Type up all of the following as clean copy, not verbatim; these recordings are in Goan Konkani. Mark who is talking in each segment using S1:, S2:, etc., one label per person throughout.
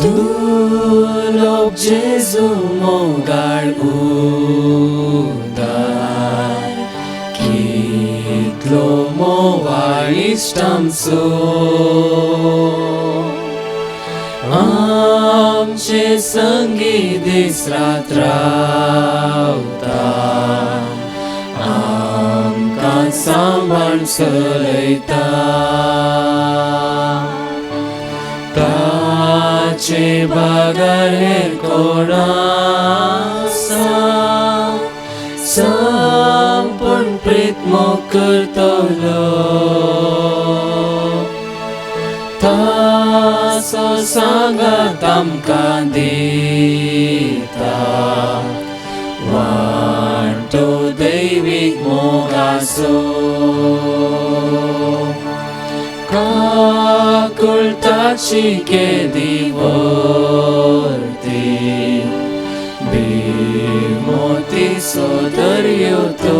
S1: तूं लोक जेजू मोगाळ उदार कितलो मोवाळ इश्ट आमचो आमचे संगी दीस रात रावता आमकां सांबाळ चलयता ताचे बगर हेर कोण आसा संपूर्ण प्रीत मोग करतलो ताचो सांगात आमकां दिता वांटो दैवीक मोगाचो काकुळटाची केदी व्हरती भिरमोतीचो दर्यो तो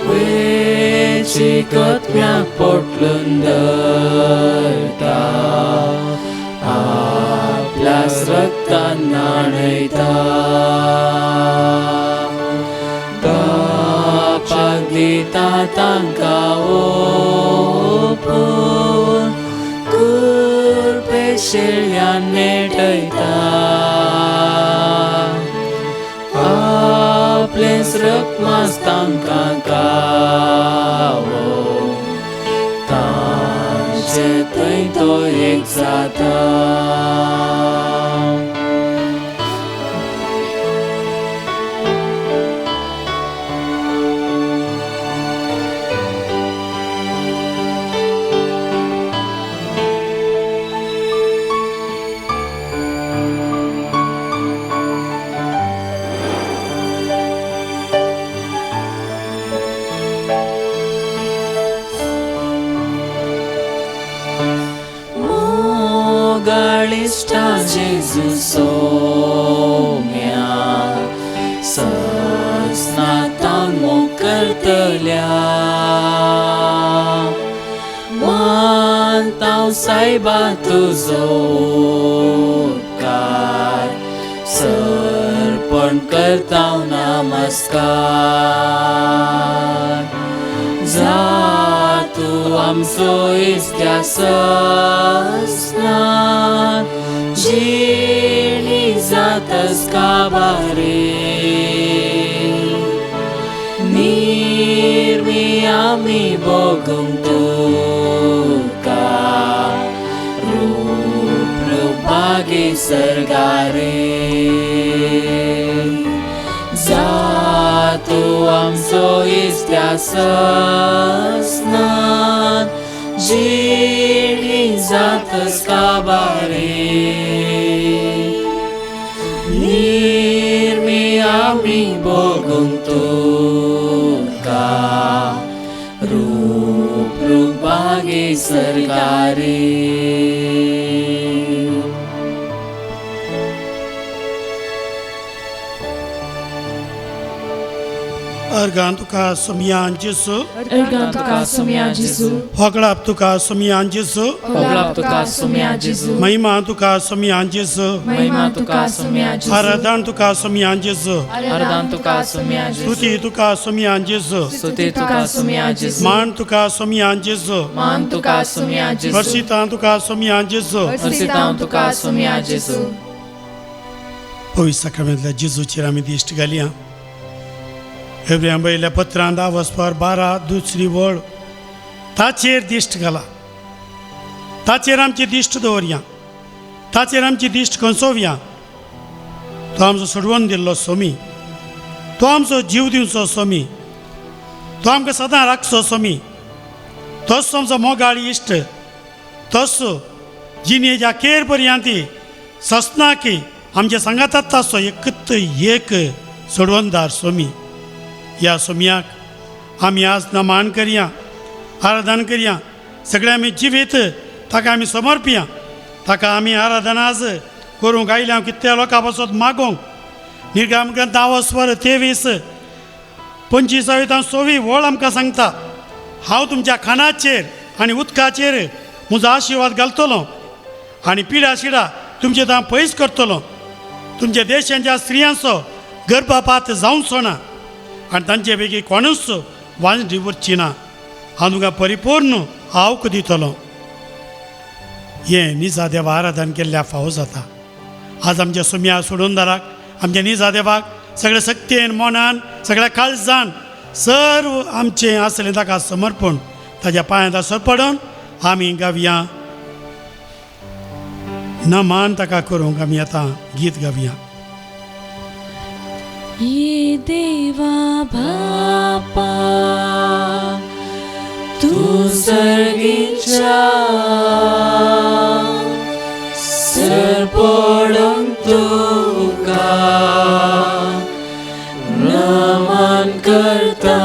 S1: वेंचीक आत्म्याक पोटलून धरता आपल्या रक्तान न्हाणयता बापाक दिता तांकां ओपून कुरपे शेळयान नेटयता आपलेंच रक्त मांस तांकां खावो तांचे थंय तो एक जाता. मोगाळ इश्टा जेजू सोम्या सस्नातांक मोग करतल्या मानतांव सायबा तुजो उपकार सर्पण करतांव नमस्कार जा तूं आमचो इस्त्या सस्नात जिणी जातस काबारी निर्मी आमी भोगूंक तुका रूप रूपागी सर्गारी जा तूं आमचो इस्त्या सस्नात जिणी जातस काबारी निर्मी आमी भोगूंक तुका रूप रूपागी सर्गारी.
S2: अर्गां तुका सोमयान जेजू.
S3: अर्गां तुका सोमया जेजू.
S2: होगळाप तुका सोमयान जेजू.
S3: होगळाप तुका सोमया जेजू.
S2: महिमा तुका सोमयान जेजू.
S3: महिमा तुका सोमया जेजू.
S2: आराधन तुका सोमयान जेजू.
S3: आराधन तुका सोमया जेजू.
S2: स्तुती तुका सोमयान जेजू.
S3: स्तुती तुका सोमया जेजू.
S2: मान तुका सोमयान जेजू.
S3: मान तुका सोमया जेजू.
S2: वर्षितां तुका सोमयान जेजू.
S3: वर्षितां तुका सोमया जेजू.
S2: पवित्र साक्रामेंतल्या जेजूचेर आमी दिश्ट घालया. एब्राहिम बरयल्ल्या पत्रांत वचपार 12 दुसरी वळ ताचेर दिश्ट घाला. ताचेर आमची दिश्ट दवरया, ताचेर आमची दिश्ट खंचोवया. तो आमचो सोडवून दिल्लो सोमी, तो आमचो जीव दिवचो सोमी, तो आमकां सदां राखचो सोमी, तोच आमचो मोगाळ इश्ट, तोच जिणेच्या केर पर्यंत ससनाकी आमच्या सांगातात ताचो एकत एक सोडवणदार सोमी. ह्या सोमयाक आमी आज नमान करया, आराधन करया. सगळे आमी जिवीत ताका आमी समर्पया. ताका आमी आराधना आज करूंक आयल्या कितल्या लोकां पासत मागोंक. निर्गम ग्रंथ स्वर 23 25 26 वळ आमकां सांगता, हांव तुमच्या खाणाचेर आनी उदकाचेर म्हजो आशिर्वाद घालतलो. आनी पिडा शिडा तुमचे दां पयस करतलो. तुमच्या देशांच्या स्त्रियांचो गर्भपात जावचो ना आनी तांचे पैकी कोणूच वांजडी उरची ना. हांव तुमकां परिपूर्ण आवक दितलो. हें निजा देवा आराधन केल्ल्या फावो जाता. आज आमच्या सुमया सोडून दाराक आमच्या निजा देवाक सगळ्या शक्तेन मनान सगळ्या काळजान सर्व आमचें आसलें ताका समर्पण ताज्या पांयांत सरपडून आमी गावया नमान ताका करूंक आमी आतां गीत गावया.
S1: ये देवा बापा तूं सर्गीच्या सरपडून तुका नमन करता.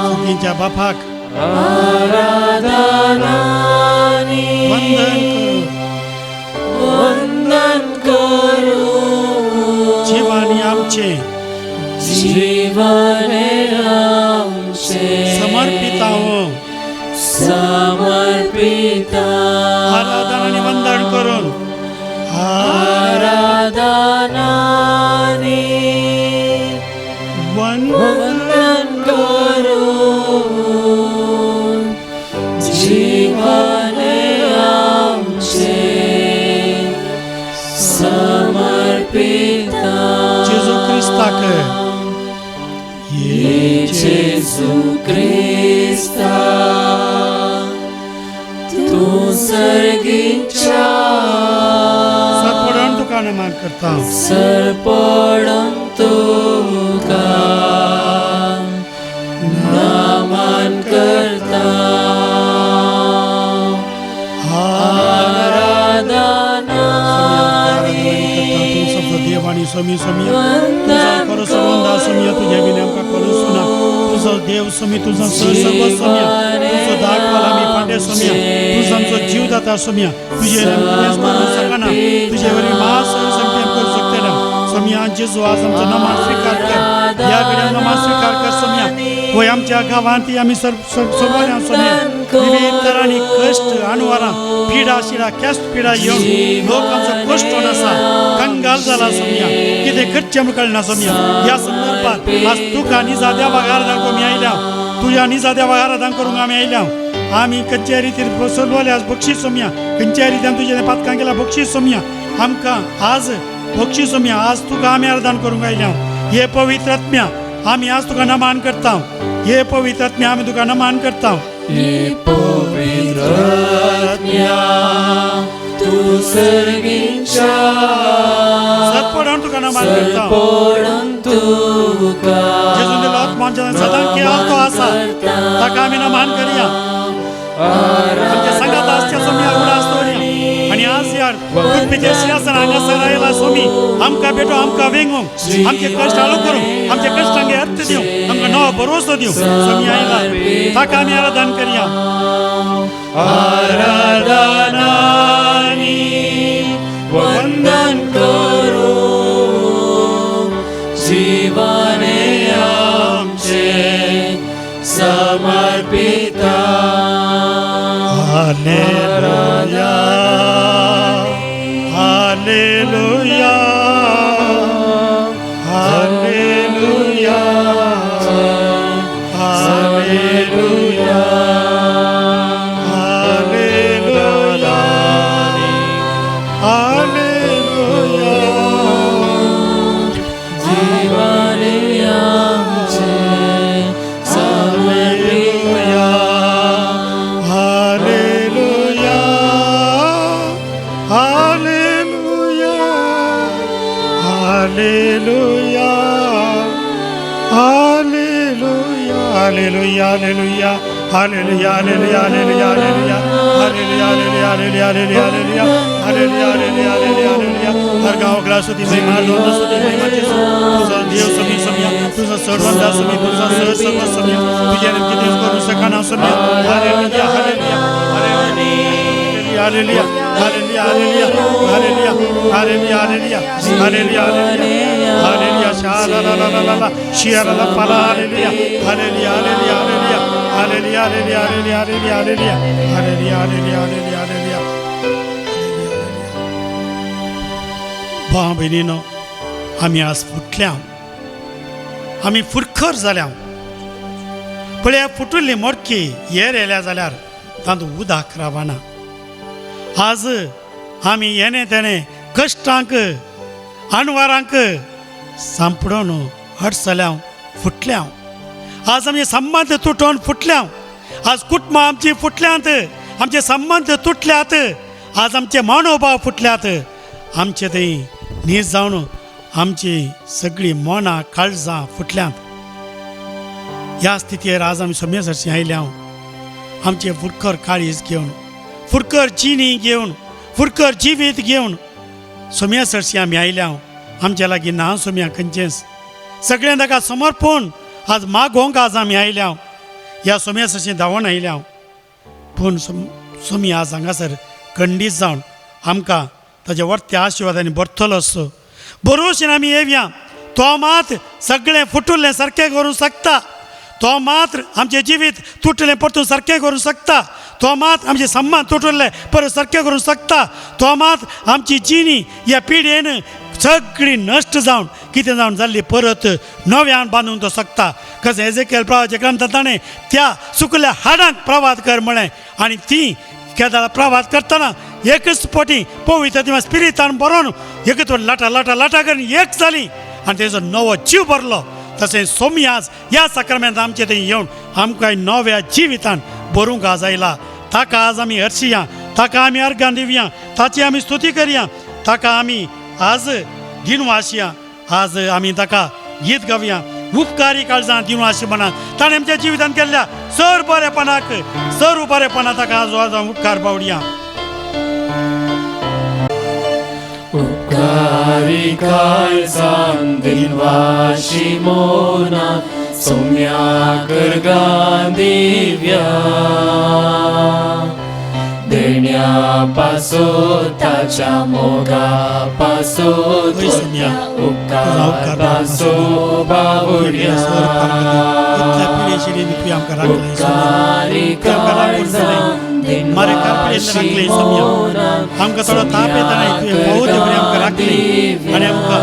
S2: सर्गीच्या बापाक
S1: आराधनानी
S2: वंदन करूं,
S1: वंदन करूं.
S2: जिवानी आमचें
S1: जीवने आमचें
S2: समर्पितांव
S1: समर्पिता.
S2: आराधन आनी वंदन करून
S1: आराधनानी वंदन करून जीवने आमचें समर्पिता.
S2: जेजू क्रिस्ताक
S1: ये जेजू क्रिस्ता तूं सर्गीच्या
S2: सरपडून तुका नमन करता.
S1: सरपडून तुका नमन करता. आराधनानी
S2: देव आनी स्वामी स्वामी तुजो खरो सर्वंदा स्वामी तुज्या विना आमकां कोणूच ना. तुजो देव स्वामी तुजो सर्व स्वामी तुजो दाखवाल आमी फांडे स्वामी तुजो आमचो जीव दाता स्वामी. तुजे कितेंच करूंक शकना, तुजे वरवीं मास संख्या करूंक शकतना स्वामी. जेजू आज आमचो नमान स्विकार कर, ह्या घडये नमान स्विकार कर स्वामी. वय आमच्या गांवांत आमी सर्वांनी स्वामी विविध तरांनी कश्ट अणवारां पिडा शिडा कश्ट पिडा येवन लोक आमचो कश्ट होवन आसा, कंगाल जाला स्वामी. कितें करचें म्हूण कळना स्वामी. ह्या संदर्भात आज तुका निजा देवाक आराधन करूंक आमी आयल्या, तुज्या निजा देवाक आराधन करूंक आमी आयल्या. आमी खंयच्या रितीन सोडवले आज बक्षीस स्वामी, खंयच्या रितीन तुज्या पातकां केल्या बक्षीस स्वामी. आमकां आज बक्षीस स्वामी, आज तुका आमी आराधन करूंक आयल्या. हे पवित्र आत्म्या आमी आज तुका नमान करता. हे पवित्र आत्म्या आमी तुका नमान करता.
S1: हे पवित्र आत्म्या तूं सर्गीच्या
S2: सरपडून तुका नमान करता.
S1: सरपडून तुका
S2: जेजून दिलो आत्मो आमच्या सदां खेळ तो आसा ताका आमी नमान करया. आमच्या सांगात आसच्या स्वामी उडास दवरया. आनी आज यार कृपेचें सिंहासन हांगासर आयला स्वामी. आमकां भेटो, आमकां वेंगूंक, आमचे कश्ट हालू करूंक, आमच्या कश्टांक अर्थ दिवंक, आमकां नवो भरोसो दिवंक स्वामी आयला. ताका आमी आराधन करया.
S1: आराधनानी वंदन करूं जीवने आमचें समर्पिता.
S2: Hallelujah, hallelujah, hallelujah, hallelujah, hallelujah, hallelujah.
S1: जीवने आमचें समर्पिता.
S2: Hallelujah, hallelujah, hallelujah, hallelujah, hallelujah, hallelujah, hallelujah, hallelujah, hallelujah, hallelujah, hallelujah, hallelujah, hallelujah, hallelujah, hallelujah, hallelujah, hallelujah, hallelujah. हर गांव स्तुती महिमा दोन स्तुती महिमा जेजू. तुझा देव स्वामी स्वामी, तुझा सर्वंदा स्वामी, तुझा सर्व सर्व स्वामी. तुझ्या कितेंच करूं शकना स्वामी. Hallelujah, hallelujah, hallelujah, hallelujah, hallelujah, hallelujah, hallelujah, hallelujah, hallelujah, hallelujah, hallelujah. शा ला ला ला ला ला शिया ला ला पाला. Hallelujah, hallelujah, hallelujah, hallelujah, hallelujah, hallelujah, hallelujah, hallelujah, hallelujah, hallelujah, hallelujah, hallelujah. भाव भयणीनो, आमी आज फुटल्या, आमी फुरखर जाल्या. पळया, फुटुल्ली मोडकी येर येल्या जाल्यार तातूंत उदक रावना. आज आमी येणे तेणे कश्टांक अणवारांक सांपडून अडसल्या, फुटल्या. आज आमचे संबंद तुटोवन फुटल्या. आज कुटुंबां आमची फुटल्यांत, आमचे संबंद तुटल्यात. आज आमचे मनोभाव फुटल्यात. आमचे थंय न्हीद जावन आमची सगळीं मनां काळजां फुटल्यांत. ह्या स्थितीर आज आमी सोम्या सरशी आयल्या, आमचे फुटकर काळीज घेवन, फुटकर जिणी घेवन, फुटकर जिवीत घेवन सोम्या सरशी आमी आयल्या. आमच्या लागीं ना सोम्या खंयचेंच, सगळें ताका समर्पण आज मागोवंक आज आमी आयल्या. ह्या सोम्या सरशी धांवून आयल्या. पूण सोमी आज हांगासर खंडीत जावन आमकां ताच्या वर्त्या आशिर्वादांनी भरतलो असो बरोवशेन आमी येवया. तो मात सगळें फुटुल्लें सारकें करूंक शकता. तो मात्र आमचें जिवीत तुटलें परतून सारकें करूंक शकता. तो मात आमचें सम्मान तुटुल्लें परत सारकें करूंक शकता. तो मात आमची जिणी ह्या पिढयेन सगळी नश्ट जावन कितें जावन जाल्ली परत नव्यान बांदूंक तो शकता. कशें एजेकेल प्रवाहाच्या ग्रंथांत ताणें त्या सुकल्या हाडांक प्रवाद कर म्हळें आनी ती केदाळा प्रवाद करतना एकच पटी पवित्र आत्मा स्पिरितान बरोवन एकच लाटा लाटा लाटा करून एक जाली आनी तेजो नवो जीव भरलो. तशें सोमी आज ह्या साक्रमेंत आमचे थंय येवन आमकां नव्या जिवितान भरूंक आज आयला. ताका आज आमी हरशिया, ताका आमी अर्गां दिवया, ताची आमी स्तुती करया, ताका आमी आज दिनवासया. आज आमी ताका गीत गावया, उपकारी काळजां दिनवासी म्हणात. ताणें आमच्या जिवितान केल्ल्या सर बरेपणाक, सर बरेपणा ताका आज आज उपकार पावडया.
S1: उपकारी काळजान दिनवाशी मोना सोम्या करगां दिव्या. देण्या पासो ताच्या मोगा पासो,
S2: होय सोम्या,
S1: उपकार पासो बाबुड्या.
S2: इतल्या पिडेशिरी तुवें आमकां राखलें सोम्या.
S1: उपकारी
S2: तुवें आमकां राखून
S1: काळजान
S2: मारे कारपिडेन राखलें सोम्या. आमकां थोडो ताप येतना तुवें फावो ते बरी आमकां राखलें आनी आमकां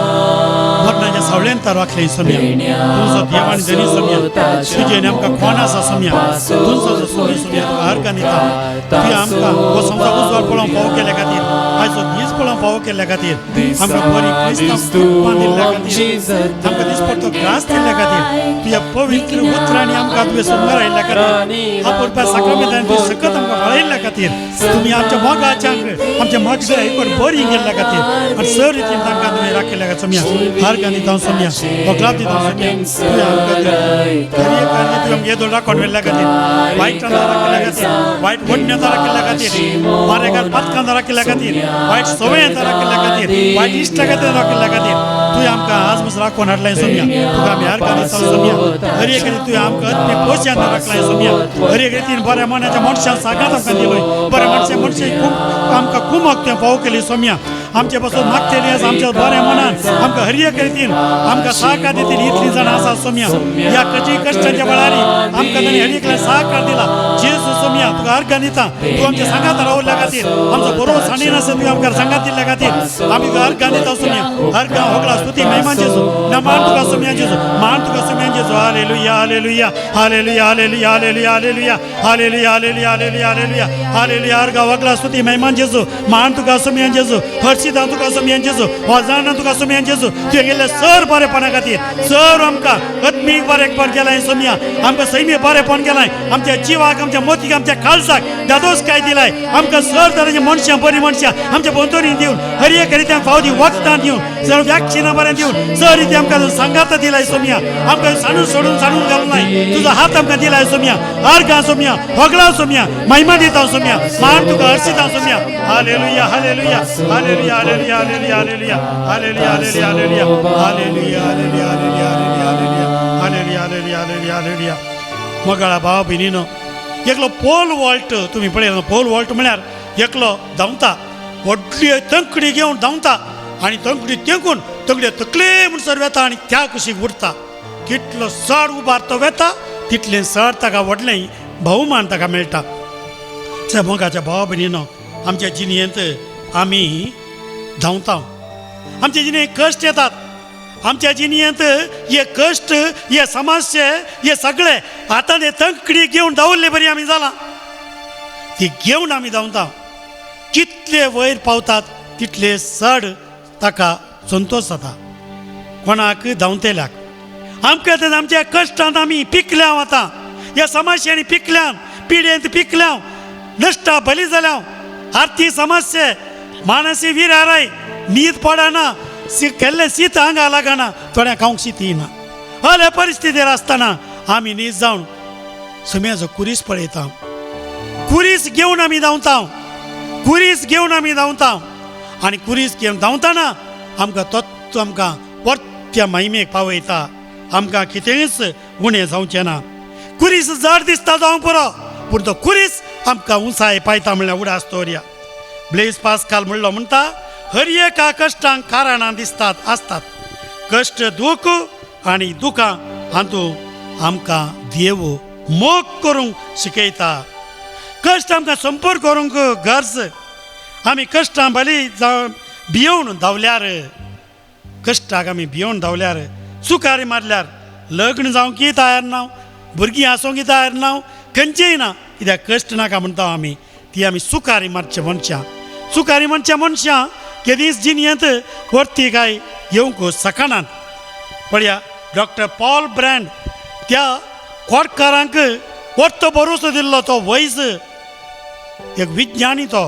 S2: मरणाच्या सावळेन तर राखलें सोम्या. तुजो देव आनी धनी सोम्या, तुजें आमकां कोण आसा सोम्या. तुजो जो सोमी सोम्या तुका अर्गां दिता. तुवें आमकां हो संवसार उजवाड पळोवंक फावो केल्ल्या खातीर, आयचो दीस पळोवंक फावो केल्ल्या खातीर, आमकां बरी क्रिस्तांव दिल्ल्या खातीर, आमकां दिसपट्टो ग्रास दिल्ल्या खातीर, तुज्या पवित्र उतरांनी आमकां तुवें सुंदर आयिल्ल्या खातीर, आपुरप्या साक्रामेंतांनी तुवें सकत आमकां वळयल्ल्या खातीर, तुमी आमच्या मोगाच्यांक आमच्या मोग आयकून बरी गेल्ल्या खातीर आनी सर रितीन तांकां तुवें राखिल्ल्या खातीर सोम्या अर्गां दिता सोम्या, वकलाब दिता सोम्या. तुवें आमकां हर एक तुवें आमकां येदोळ राखून व्हेल्ल्या खातीर, वायट राखिल्ल्या खातीर, वायट वडण्याचा राखिल्ल्या खातीर, मारेकार पातकां राखिल्ल्या खातीर, वायट सवयांचा राखिल्ल्या खातीर, वायट इश्टा खातीर राखिल्ल्या खातीर तुवें आमकां आज मस राखून हाडलाय सोम्या. तुका आमी अर्गां दिता सोम्या. हर एक रीतीन तुवें आमकां आत्मीक पोशान राखलाय सोम्या. हर एक रितीन बऱ्या मनाच्या मनशां सागात आमकां दिलोय, बऱ्या मनशां मनशां खूब आमकां कुमक तुवें फावो केली सोम्या. आमचे पासून मागतेली आसा आमच्या बऱ्या मनान आमकां हर एक रितीन आमकां सहकार दितली इतली जाणां आसा सोम्या. ह्या कशी कश्टाच्या वेळारी आमकां तांणी हर एकल्यान सहकार दिला. जेजू सोम्या तुका अर्गां दिता. तूं आमच्या सांगात रावल्ल्या खातीर, आमचो बरो सांडीन आसा तुवें आमकां सांगात दिल्ल्या खातीर आमी तुका अर्गां दिता सोम्या. अर्गां होगळा स्तुती महिमा जेजू ना मान तुका सोम्या जेजू, मान तुका सोम्या जेजू. Hallelujah hallelujah hallelujah hallelujah hallelujah hallelujah hallelujah hallelujah hallelujah hallelujah hallelujah. अर्गां होगळा स्तुती महिमा जेजू, मान तुका सोम्या जेजू, हर्षिता तुका सोम्या जेजू, वजाना तुका सोम्या जेजू. तुवें गेल्ले सर बरेपणा खातीर, सर आमकां आत्मीक बरेपण केलां सोम्या, आमकां सैमीक बरेपण केलां, आमच्या जिवाक, आमच्या मोतीक, आमच्या काळजाक दादोस काय दिलाय. आमकां सर तरेची मनशां, बरीं मनशां आमच्या भोंवतणी दिवन हर एक रित्यान फावती वखदां दिवन, सर वॅक्सिनां बरें दिवन सर रिती आमकां सांगात दिलाय सोम्या. आमकां सांडून सोडून सांडून घालूं नाय, तुजो हात आमकां दिलाय सोम्या. अर्गां सोम्या, होगळां सोम्या, महिमा दिता सोम्या, मान तुका Harshita Saumya. Hallelujah hallelujah hallelujah hallelujah hallelujah hallelujah hallelujah hallelujah hallelujah hallelujah hallelujah hallelujah hallelujah hallelujah hallelujah hallelujah. मोगाळा भाव भयणीनो, एकलो पोल वॉल्ट तुमी पळयला. पोल वॉल्ट म्हळ्यार एकलो धांवता, व्हडली तंकडी घेवन धांवता आनी तंकडी तेंकून तंगडे तकले म्हणसर वेता आनी त्या कुशीक उरता. कितलो चड उबार तो वेता तितलें चड ताका व्हडलें भोवमान ताका मेळटा. मोगाच्या भावा भयणीनो, आमच्या जिणेंत आमी धांवता. आमच्या जिणेंत कश्ट येतात, आमच्या जिणेंत हे कश्ट, हे समस्या, हे सगळे आतां ते तंकडी घेवन धांवल्ले बरी आमी जालां, ती घेवन आमी धांवता। कितले वयर पावतात तितले चड ताका संतोश जाता। कोणाक धांवतेल्याक आमकां तेन्ना आमच्या कश्टांत आमी पिकल्या आतां, ह्या समस्यांनी पिकल्या, पिडेंत पिकल्या, नश्टा बली जाल्या, आर्थीक समस्या, मानसी विराराय, न्हीद पडना, केल्लें शीत हांगा लागना, थोड्या खावंक शीत येना। हल्या परिस्थितीर आसतना आमी न्हीद जावन सुम्याचो कुरीस पळयता, कुरीस घेवन आमी धांवता, कुरीस घेवन आमी धांवता आनी कुरीस घेवन धांवतना आमकां तत्व आमकां परत्या महिमेक पावयता। आमकां कितेंच उणें जावचें ना। कुरीस जड दिसता जावंक पुरो, पूण तो कुरीस आमकां उंचाय पायता म्हणल्यार उडास दवरया। ब्लेज पास्काल म्हणलो म्हणटा, हर एका कश्टांक कारणां दिसतात आसतात, कश्ट दूख आनी दुखां हातूंत आमकां देव मोग करूंक शिकयता। कश्ट आमकां संपर्क करूंक गरज। आमी कश्टां बली जावन भियोवन धांवल्यार, कश्टाक आमी भियोवन धांवल्यार, सुकारी मारल्यार लग्न जावंकय तयार ना, भुरगीं आसूंकय तयार ना, खंयचेय ना, कित्याक कश्ट नाका म्हणटा आमी, ती आमी सुकारी मारचे मनशां। सुकारी मनशां मनशां केदींच जिणेंत वरती काय येवंक शकनात। पळया डॉक्टर पॉल ब्रँड त्या कोटकारांक वरतो भरोसो दिल्लो तो वैज एक विज्ञानी तो,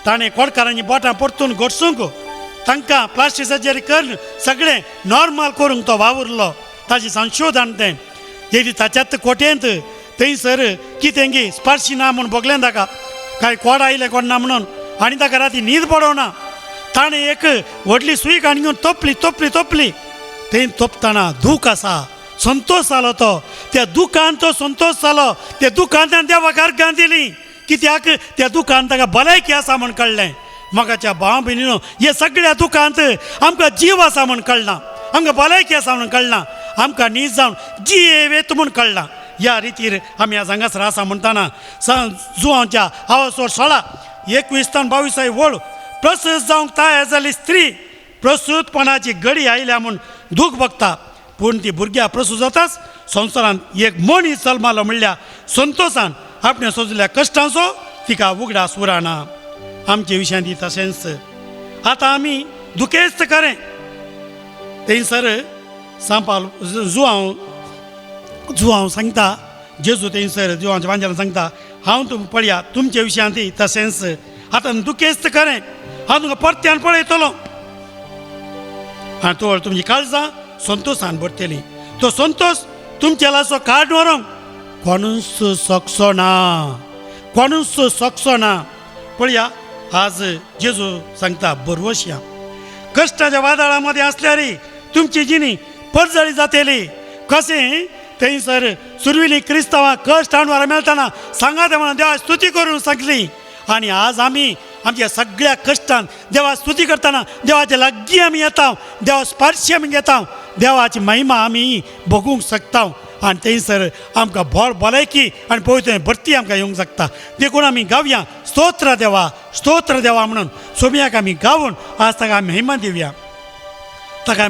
S2: ताणें कोटकारांची बोटां परतून घडसूंक तांकां प्लास्टीक सर्जरी करून सगळें नॉर्मल करूंक तो वावुरलो। ताचें संशोधन तें येदी ताच्यात कोटेंत थंयसर कितें गी स्पर्शी ना म्हूण भोगलें ताका, कांय कोड आयलें कोण ना म्हणून, आनी ताका राती न्हीद पडोना। ताणें एक व्हडली सुई काडून घेवन तोपली तोपली तोपली, थंय तोपतना दूख आसा, संतोश जालो तो, त्या दुखान तो संतोष जालो, त्या दुखान देवाक अर्गां दिली, कित्याक त्या दुखान ताका भलायकी आसा म्हूण कळ्ळें। मोगाच्या भाव भयणीनो, हे सगळ्या दुखांत आमकां जीव आसा म्हूण कळना, आमकां भलायकी आसा म्हूण कळना, आमकां न्हीद जावन जियेत म्हूण कळना। ह्या रितीर आमी आज हांगासर आसा म्हणटाना जुवांच्या आवाजवर 16 21 22 वळ प्रसूत जावंक तयार जाल्ली स्त्री प्रसूतपणाची घडी आयल्या म्हूण दूख बघता, पूण ती भुरग्या प्रसूत जाताच संवसारांत एक मनीस जल्मालो म्हणल्यार संतोशान आपणे सोजल्या कश्टांचो तिका उगडास उरना। आमचे विशयांत ती तशेंच आतां आमी दुखेस्त खरें थंयसर सांपाल जुआंव जुआंव सांगता, जेजू थंयसर जुआंच्या वांज्यान सांगता, हांव तुमकां पळया तुमचे विशयांत तशेंच आतां दुखेस्त खरें, हांव तुमकां परत्यान पळयतलो आनी तो तुमची काळजां संतोशान भरतली। तो संतोश तुमच्या लागचो काड व्हरूंक कोणूच शकचो ना, कोणूच शकचो ना। पळया आज जेजू सांगता बरवशया, कश्टाच्या वादळा मदें आसल्यार तुमची जिणी परजळी जातली। कशें थंयसर सुरवेली क्रिस्तांवां कश्ट आणवार मेळटना सांगात म्हणून देवा स्तुती करून सांगली, आनी आज आमी आमच्या सगळ्या कश्टान देवा स्तुती करतना देवाच्या लागीं आमी येता, देवा स्पर्श आमी घेता, देवाची महिमा आमी भोगूंक शकता आनी थंयसर आमकां भोळ भलायकी आनी पवित्र भरती आमकां येवंक शकता। देखून आमी गावया स्तोत्र देवा स्तोत्र देवा म्हणून सोम्याक आमी गावन आज ताका आमी महिमा दिवया ताका।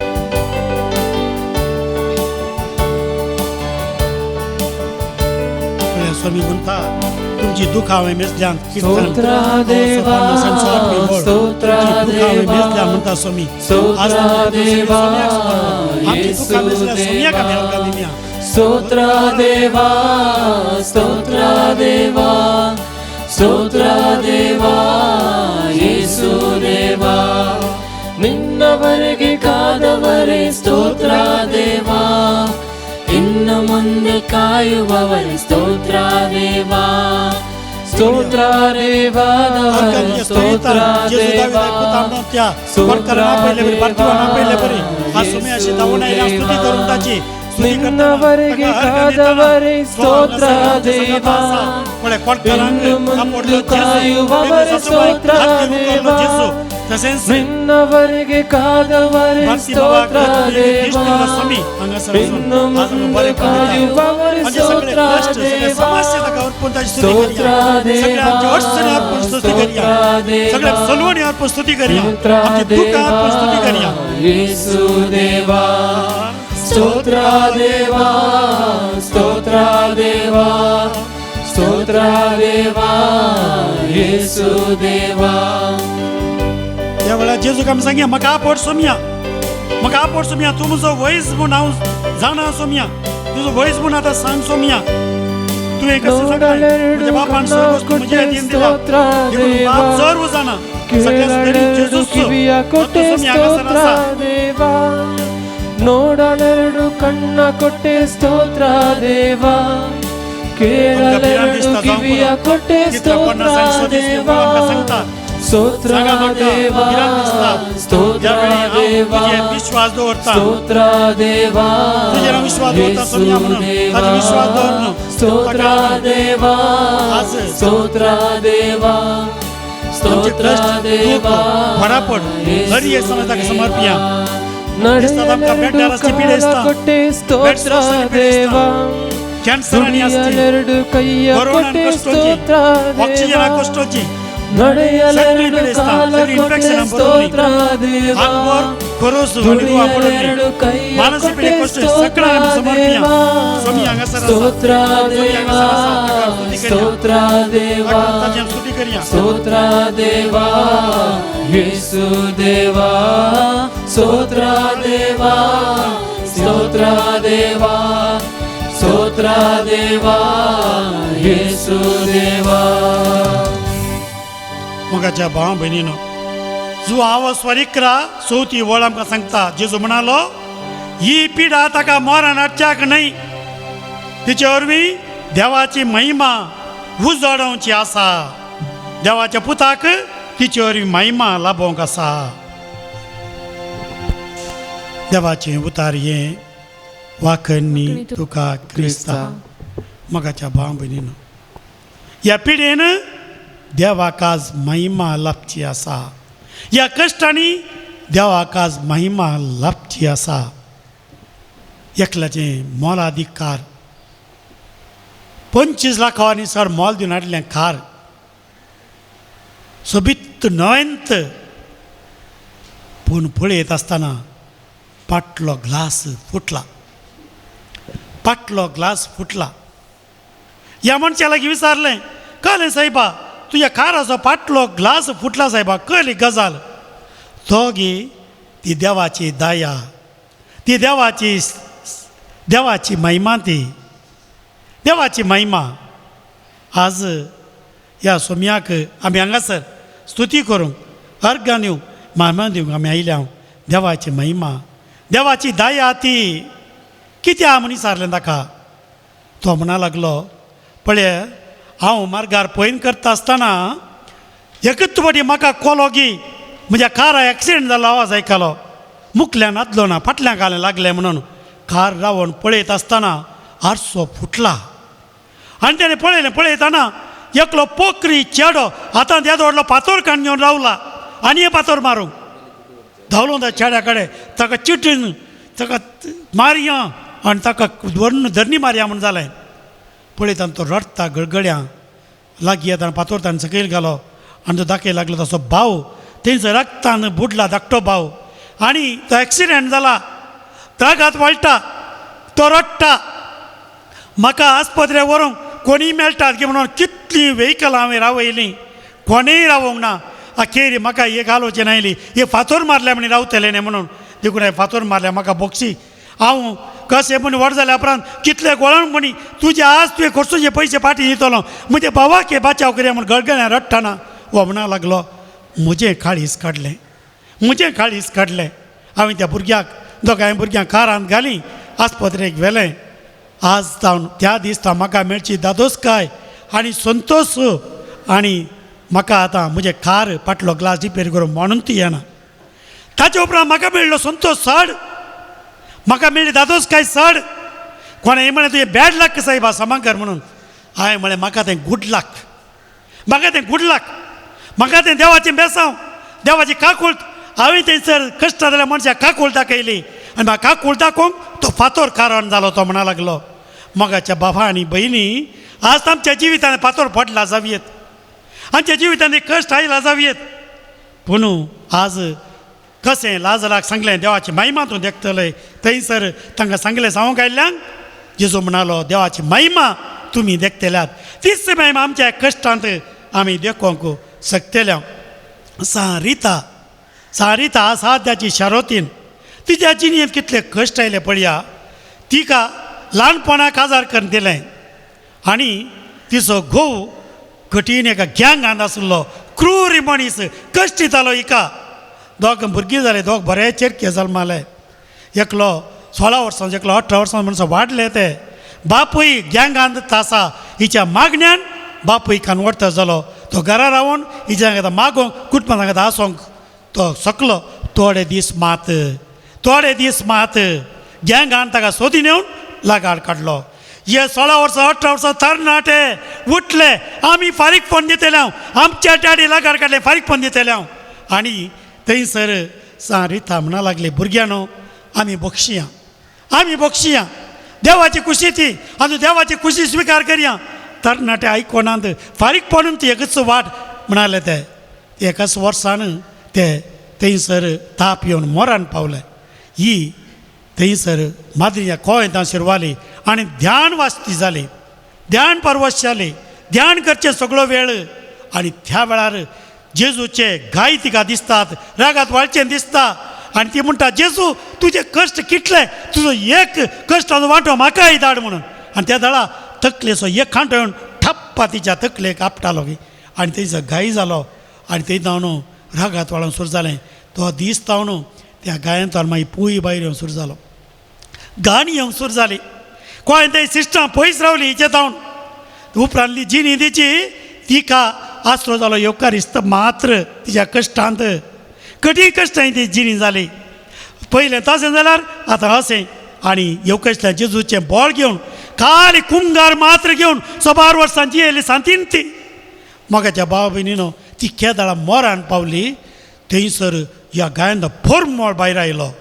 S2: स्वामी म्हणटा तुमची दुखां हांवें मेजल्यान,
S1: स्तोत्र देवा स्तोत्र देवा
S2: म्हणटा स्वामी,
S1: स्तोत्र देवा
S2: आमची दुखां मेजल्या सोम्याक आमी अर्गां दिवया।
S1: स्तोत्र देवा स्तोत्र देवा स्तोत्र देवा येसु देवा, ನಿನ್ನವರೆಗೆ ಕಾದವರೇ ಸ್ತೋತ್ರ ದೇವಾ, ಇನ್ನು ಮುಂದೆ ಕಾಯುವವರೇ ಸ್ತೋತ್ರ ದೇವಾ, ಸ್ತೋತ್ರ ದೇವಾ ಸ್ತೋತ್ರ ದೇವಾ ಸ್ತೋತ್ರ ದೇವಾ ನಿನ್ನವರೆಗೆ ಕಾದವರೇ ಸ್ತೋತ್ರ ದೇವಾ, ಇನ್ನು ಮುಂದೆ ಕಾಯುವವರೇ ಸ್ತೋತ್ರ ದೇವಾ, ನಿನ್ನವರೆಗೆ ಕಾದವರೇ ಸ್ತೋತ್ರ ದೇವಾ, ಇನ್ನು ಮುಂದೆ ಕಾಯುವವರೇ ಸ್ತೋತ್ರ ದೇವಾ,
S2: अर्पण ताची स्तुती करया. सगळ्या आमच्या अडचणी अर्पण स्तुती करया. सगळ्या सलवणी अर्पण स्तुती करया. आमच्या दुःखा अर्पण स्तुती करया.
S1: येसू देवा स्तोत्र देवा स्तोत्र देवा स्तोत्र देवा येसू देवा.
S2: त्या वेळार जेजूक आमी सांगया, म्हाका आपोड सोमया, म्हाका आपोड सोमया, तूं म्हजो वयस म्हूण हांव जाणा सोमया, तुजो वयस म्हूण आतां सांग सोमया. तुवें कशें सांगलें, म्हज्या बापान सर्व वस्तू म्हज्या हातीन दिल्या, देखून बाप सर्व जाणा. सगळ्या धनी जेजूच
S1: ಕೊಟ್ಟೆ
S2: सोमया हांगासर
S1: ಸ್ತೋತ್ರ
S2: आसा.
S1: ದೇವಾ, ನೋಡಲೆರಡು ಕಣ್ಣ ಕೊಟ್ಟೆ ಸ್ತೋತ್ರ ದೇವಾ, ಕೇಳಲೆರಡು ಕಿವಿಯ ಕೊಟ್ಟೆ ಸ್ತೋತ್ರ ದೇವಾ, ಸ್ತೋತ್ರ ದೇವಾ ಸ್ತೋತ್ರ ದೇವಾ
S2: विश्वास दवरता
S1: ಸ್ತೋತ್ರ ದೇವಾ
S2: तुजेर हांव विश्वास दवरता
S1: ಯೇಸು
S2: सोमया म्हणून
S1: ದೇವಾ
S2: ताजो विश्वास दवरन
S1: ಸ್ತೋತ್ರ ದೇವಾ
S2: आज
S1: ಸ್ತೋತ್ರ ದೇವಾ
S2: आमचे
S1: ಸ್ತೋತ್ರ
S2: कश्ट, दूख,
S1: ದೇವಾ
S2: फटाफट हर एक समय ताका समर्पया. दिसतात आमकां
S1: ನಡೆಯಲೆರಡು
S2: बेड्यार आसची
S1: ಕಾಲ
S2: पिडेस्तां,
S1: ಕೊಟ್ಟೆ
S2: बेड
S1: ಸ್ತೋತ್ರ
S2: सोर्सांनी
S1: ದೇವಾ,
S2: कॅन्सरांनी आसची,
S1: ದುಡಿಯಲೆರಡು ಕೈಯ
S2: कोरोनान
S1: ಕೊಟ್ಟೆ
S2: कश्टोची,
S1: ಸ್ತೋತ್ರ
S2: ऑक्सिजना
S1: ದೇವಾ,
S2: कश्टोची,
S1: ನಡೆಯಲೆರಡು
S2: ಪೀಡಿಸ್ತಾ,
S1: ಕಾಲ
S2: ಸಗळी
S1: ಕೊಟ್ಟೆ
S2: इन्फेक्शनां
S1: ಸ್ತೋತ್ರ ದೇವಾ,
S2: आंगभर खोरोज आनी दुवा पडून
S1: ದುಡಿಯಲೆರಡು ಕೈಯ
S2: मानसी
S1: ಕೊಟ್ಟೆ
S2: पिडे कश्ट
S1: ಸ್ತೋತ್ರ
S2: सगळ्यांक आमी समर्पया.
S1: ದೇವಾ,
S2: स्वामी हांगासर आसा.
S1: ಸ್ತೋತ್ರ
S2: स्वामी
S1: ದೇವಾ
S2: हांगासर आसा. ताका स्तुती करया.
S1: ಸ್ತೋತ್ರ ದೇವಾ
S2: ताका ताची आमी स्तुती करया.
S1: ಸ್ತೋತ್ರ ದೇವಾ ಯೇಸು ದೇವಾ ಸ್ತೋತ್ರ ದೇವಾ ಸ್ತೋತ್ರ ದೇವಾ ಸ್ತೋತ್ರ ದೇವಾ ಯೇಸು ದೇವಾ.
S2: मोगाच्या भाव भयणीनो, जुआव स्वरिक्रा चवथी वळ आमकां सांगता, जेजू म्हणालो ही पिडा ताका मरण हाडच्याक न्हय, तिचे वरवीं देवाची महिमा उजळोवची आसा, देवाच्या पुताक तिचे वरवीं महिमा लाभोवंक आसा. देवाचें उतार हें वाखणी तुका क्रिस्ता. मोगाच्या भाव भयणीनो, ह्या पिडेन देवाक आज महिमा लाभची आसा, ह्या कश्टांनी देवाक आज महिमा लाभची आसा. एकल्याचें मोलादीक कार 25 लाखांनी सर मोल दिवन हाडलें कार, सोबीत नवेंत, पूण पळयत आसतना पाटलो ग्लास फुटला, पाटलो ग्लास फुटला. ह्या मनशा लागीं विचारलें, कळ्ळें सायबा तुज्या काराचो पाटलो ग्लास फुटला सायबा, कळ्ळी गजाल. तो गी ती देवाची दया, ती देवाची देवाची महिमा, ती देवाची महिमा. आज ह्या सोम्याक आमी हांगासर स्तुती करूंक, अर्गां दिवंक, महिमा दिवंक आमी आयल्या. देवाची महिमा, देवाची दया ती कित्याक म्हूण विचारलें ताका. तो म्हणा लागलो, पळय हांव मार्गार पयन करता आसतना एकच फावटी म्हाका कोलो गी म्हज्या कारा एक्सिडंट जालो आवाज आयकलो, मुखल्यान आदलो ना फाटल्यान घालें लागलें म्हणून कार रावन पळयत आसतना आरसो फुटला. आनी तेणें पळयलें, पळयतना एकलो पोकरी चेडो हातांत येदो व्हडलो फातोर काडून घेवन रावला आनी हे फातोर मारूंक धांवलो त्या चेड्या कडेन, ताका चिटून ताका मारया आनी ताका व्हरून धरणी मारया म्हूण जालें. पळयता तो रडटा गळगळ्यां, लागीं येता फातोर ताणें सकयल घालो आनी तो दाखय लागलो तसो भाव तेंचो रक्तान बुडला धाकटो भाव, आनी तो एक्सिडंट जाला, त्रागात वळटा, तो रडटा, म्हाका आस्पत्रे व्हरूंक कोणीय मेळटात की म्हणून कितलीं व्हेकलां हांवें रावयलीं, कोणीय रावोंक ना. अखेर म्हाका एक आलोचना आयली, हे फातोर मारल्या म्हण रावतले न्ही म्हणून, देखून हांवें फातोर मारल्या म्हाका बोक्षी. हांव कशें म्हण व्हड जाल्या उपरांत कितले गोळान म्हणी तुजे आज तुवें खर्चूचे पयशे फाटीं दितलो, म्हज्या भावाक हे बाचाव करया म्हूण गळगळ्यां रडटना हो म्हणा लागलो, म्हजें काळीज काडलें, म्हजें काळीज काडलें. हांवें त्या भुरग्याक दोगांय भुरग्यांक कारांत घालीं, आस्पत्रेक व्हेलें. आज जावन त्या दिसा म्हाका मेळची दादोसकाय आनी संतोश, आनी म्हाका आतां म्हजें कार पाटलो ग्लास रिपेर करून म्हणून ती येना. ताचे उपरांत म्हाका मेळ्ळो संतोश सड, म्हाका मेळ्ळी दादोसकाय सड. कोणें म्हणलें तुजें बॅड लक सायबा सामांकर म्हणून, हांवें म्हळें म्हाका तें गूड लक, म्हाका तें गूड लक, म्हाका तें देवाचें बेसांव, देवाची काकूळ. हांवें थंयसर कश्ट जाल्यार मनशाक काकूळ दाखयली आनी म्हाका काकूळ दाखोवंक तो फातोर कारण जालो. तो म्हणा लागलो, मोगाच्या बाबा आनी भयणी, आज आमच्या जिवितान पातोर पडला जावयेत, आमच्या जिवितान कश्ट आयला जावयेत, पूण आज कशें लाजराक सांगलें देवाची महिमा तूं देखतले, थंयसर तांकां सांगलें सांगूंक आयिल्ल्यान जेजू म्हणालो देवाची महिमा तुमी देखतल्यात, तीच महिमा आमच्या कश्टांत आमी देखोवंक शकतल्या. सारिता, सारिता आसा त्याची शारोतीन तिच्या जिणेंत कितले कश्ट आयले पळया. तिका ल्हानपणा काजार करून दिलें आनी तिचो घोव कठीण एका गँगांत आसलो, क्रूर मनीस, कश्ट दितालो हिका. दोग भुरगीं जाले, दोग बरे चेरके जल्माले, एकलो 16 वर्सां एकलो 18 वर्सां म्हणसो वाडले ते. बापूय गँगांत आसा, हिच्या मागण्यान बापूय कन्वर्ट जालो, तो घरा रावन हिच्या सांगता मागोंक कुटुंबा सांगता आसोंक तो सकलो. थोडे दीस मात, थोडे दीस मात गँगान ताका सोदीन येवन लागाड काडलो. हे 16 वर्सां 18 वर्सां तरणाटे उठले, आमी फारीकपण दितले हांव, आमच्या डॅडी लागाड काडले फारीकपण दितले हांव. आनी थंयसर सारिता म्हणा लागली, भुरग्यांनो आमी बक्षिया, आमी बक्षिया, देवाची खुशी ती, आनी देवाची खुशी स्विकार करया. तरणाटे आयकोनात, फारीकपण ती एकच वाट म्हणाले ते. एकाच वर्सान ते थंयसर ताप येवन मोरान पावले. ही थंयसर माद्रिया कोयतां शिरवाली आनी ध्यान वाचती जाली, ध्यान परवश जाली, ध्यान करचें सगळो वेळ. आनी त्या वेळार जेजूचे गाय तिका दिसतात, रागात वाळचें दिसता, आनी ती म्हणटा जेजू तुजे कश्ट कितले, तुजो एक कश्टाचो वांटो म्हाकाय धाड म्हणून. आनी त्या दळा तकलेचो एक खांटो येवन ठप्पा तिच्या तकलेक आपटालो आनी तेजो गाय जालो. आनी थंय जावन रागात वाळोवन सुरू जालें. तो दीस जावन त्या गायांत मागीर पूय भायर येवन सुरू जालो, गाणी येवंक सुरू जाली. कोण ते सिस्टम पयस रावली हिचे जावन. उपरांतली जिणी तिची तिका आसरो जालो येवकारिस्त मात्र तिच्या कश्टांत, कठीण कश्टांनी ती जिणी जाली. पयलें तशें जाल्यार आतां अशें. आनी येवकसल्या जेजूचें बोळ घेवन खाली कुमगार मात्र घेवन सबार वर्सांची येयली सांतीन ती. मोगाच्या भाव भयणीनो ती केदळा मोरान पावली. थंयसर ह्या गायन परमळ भायर आयलो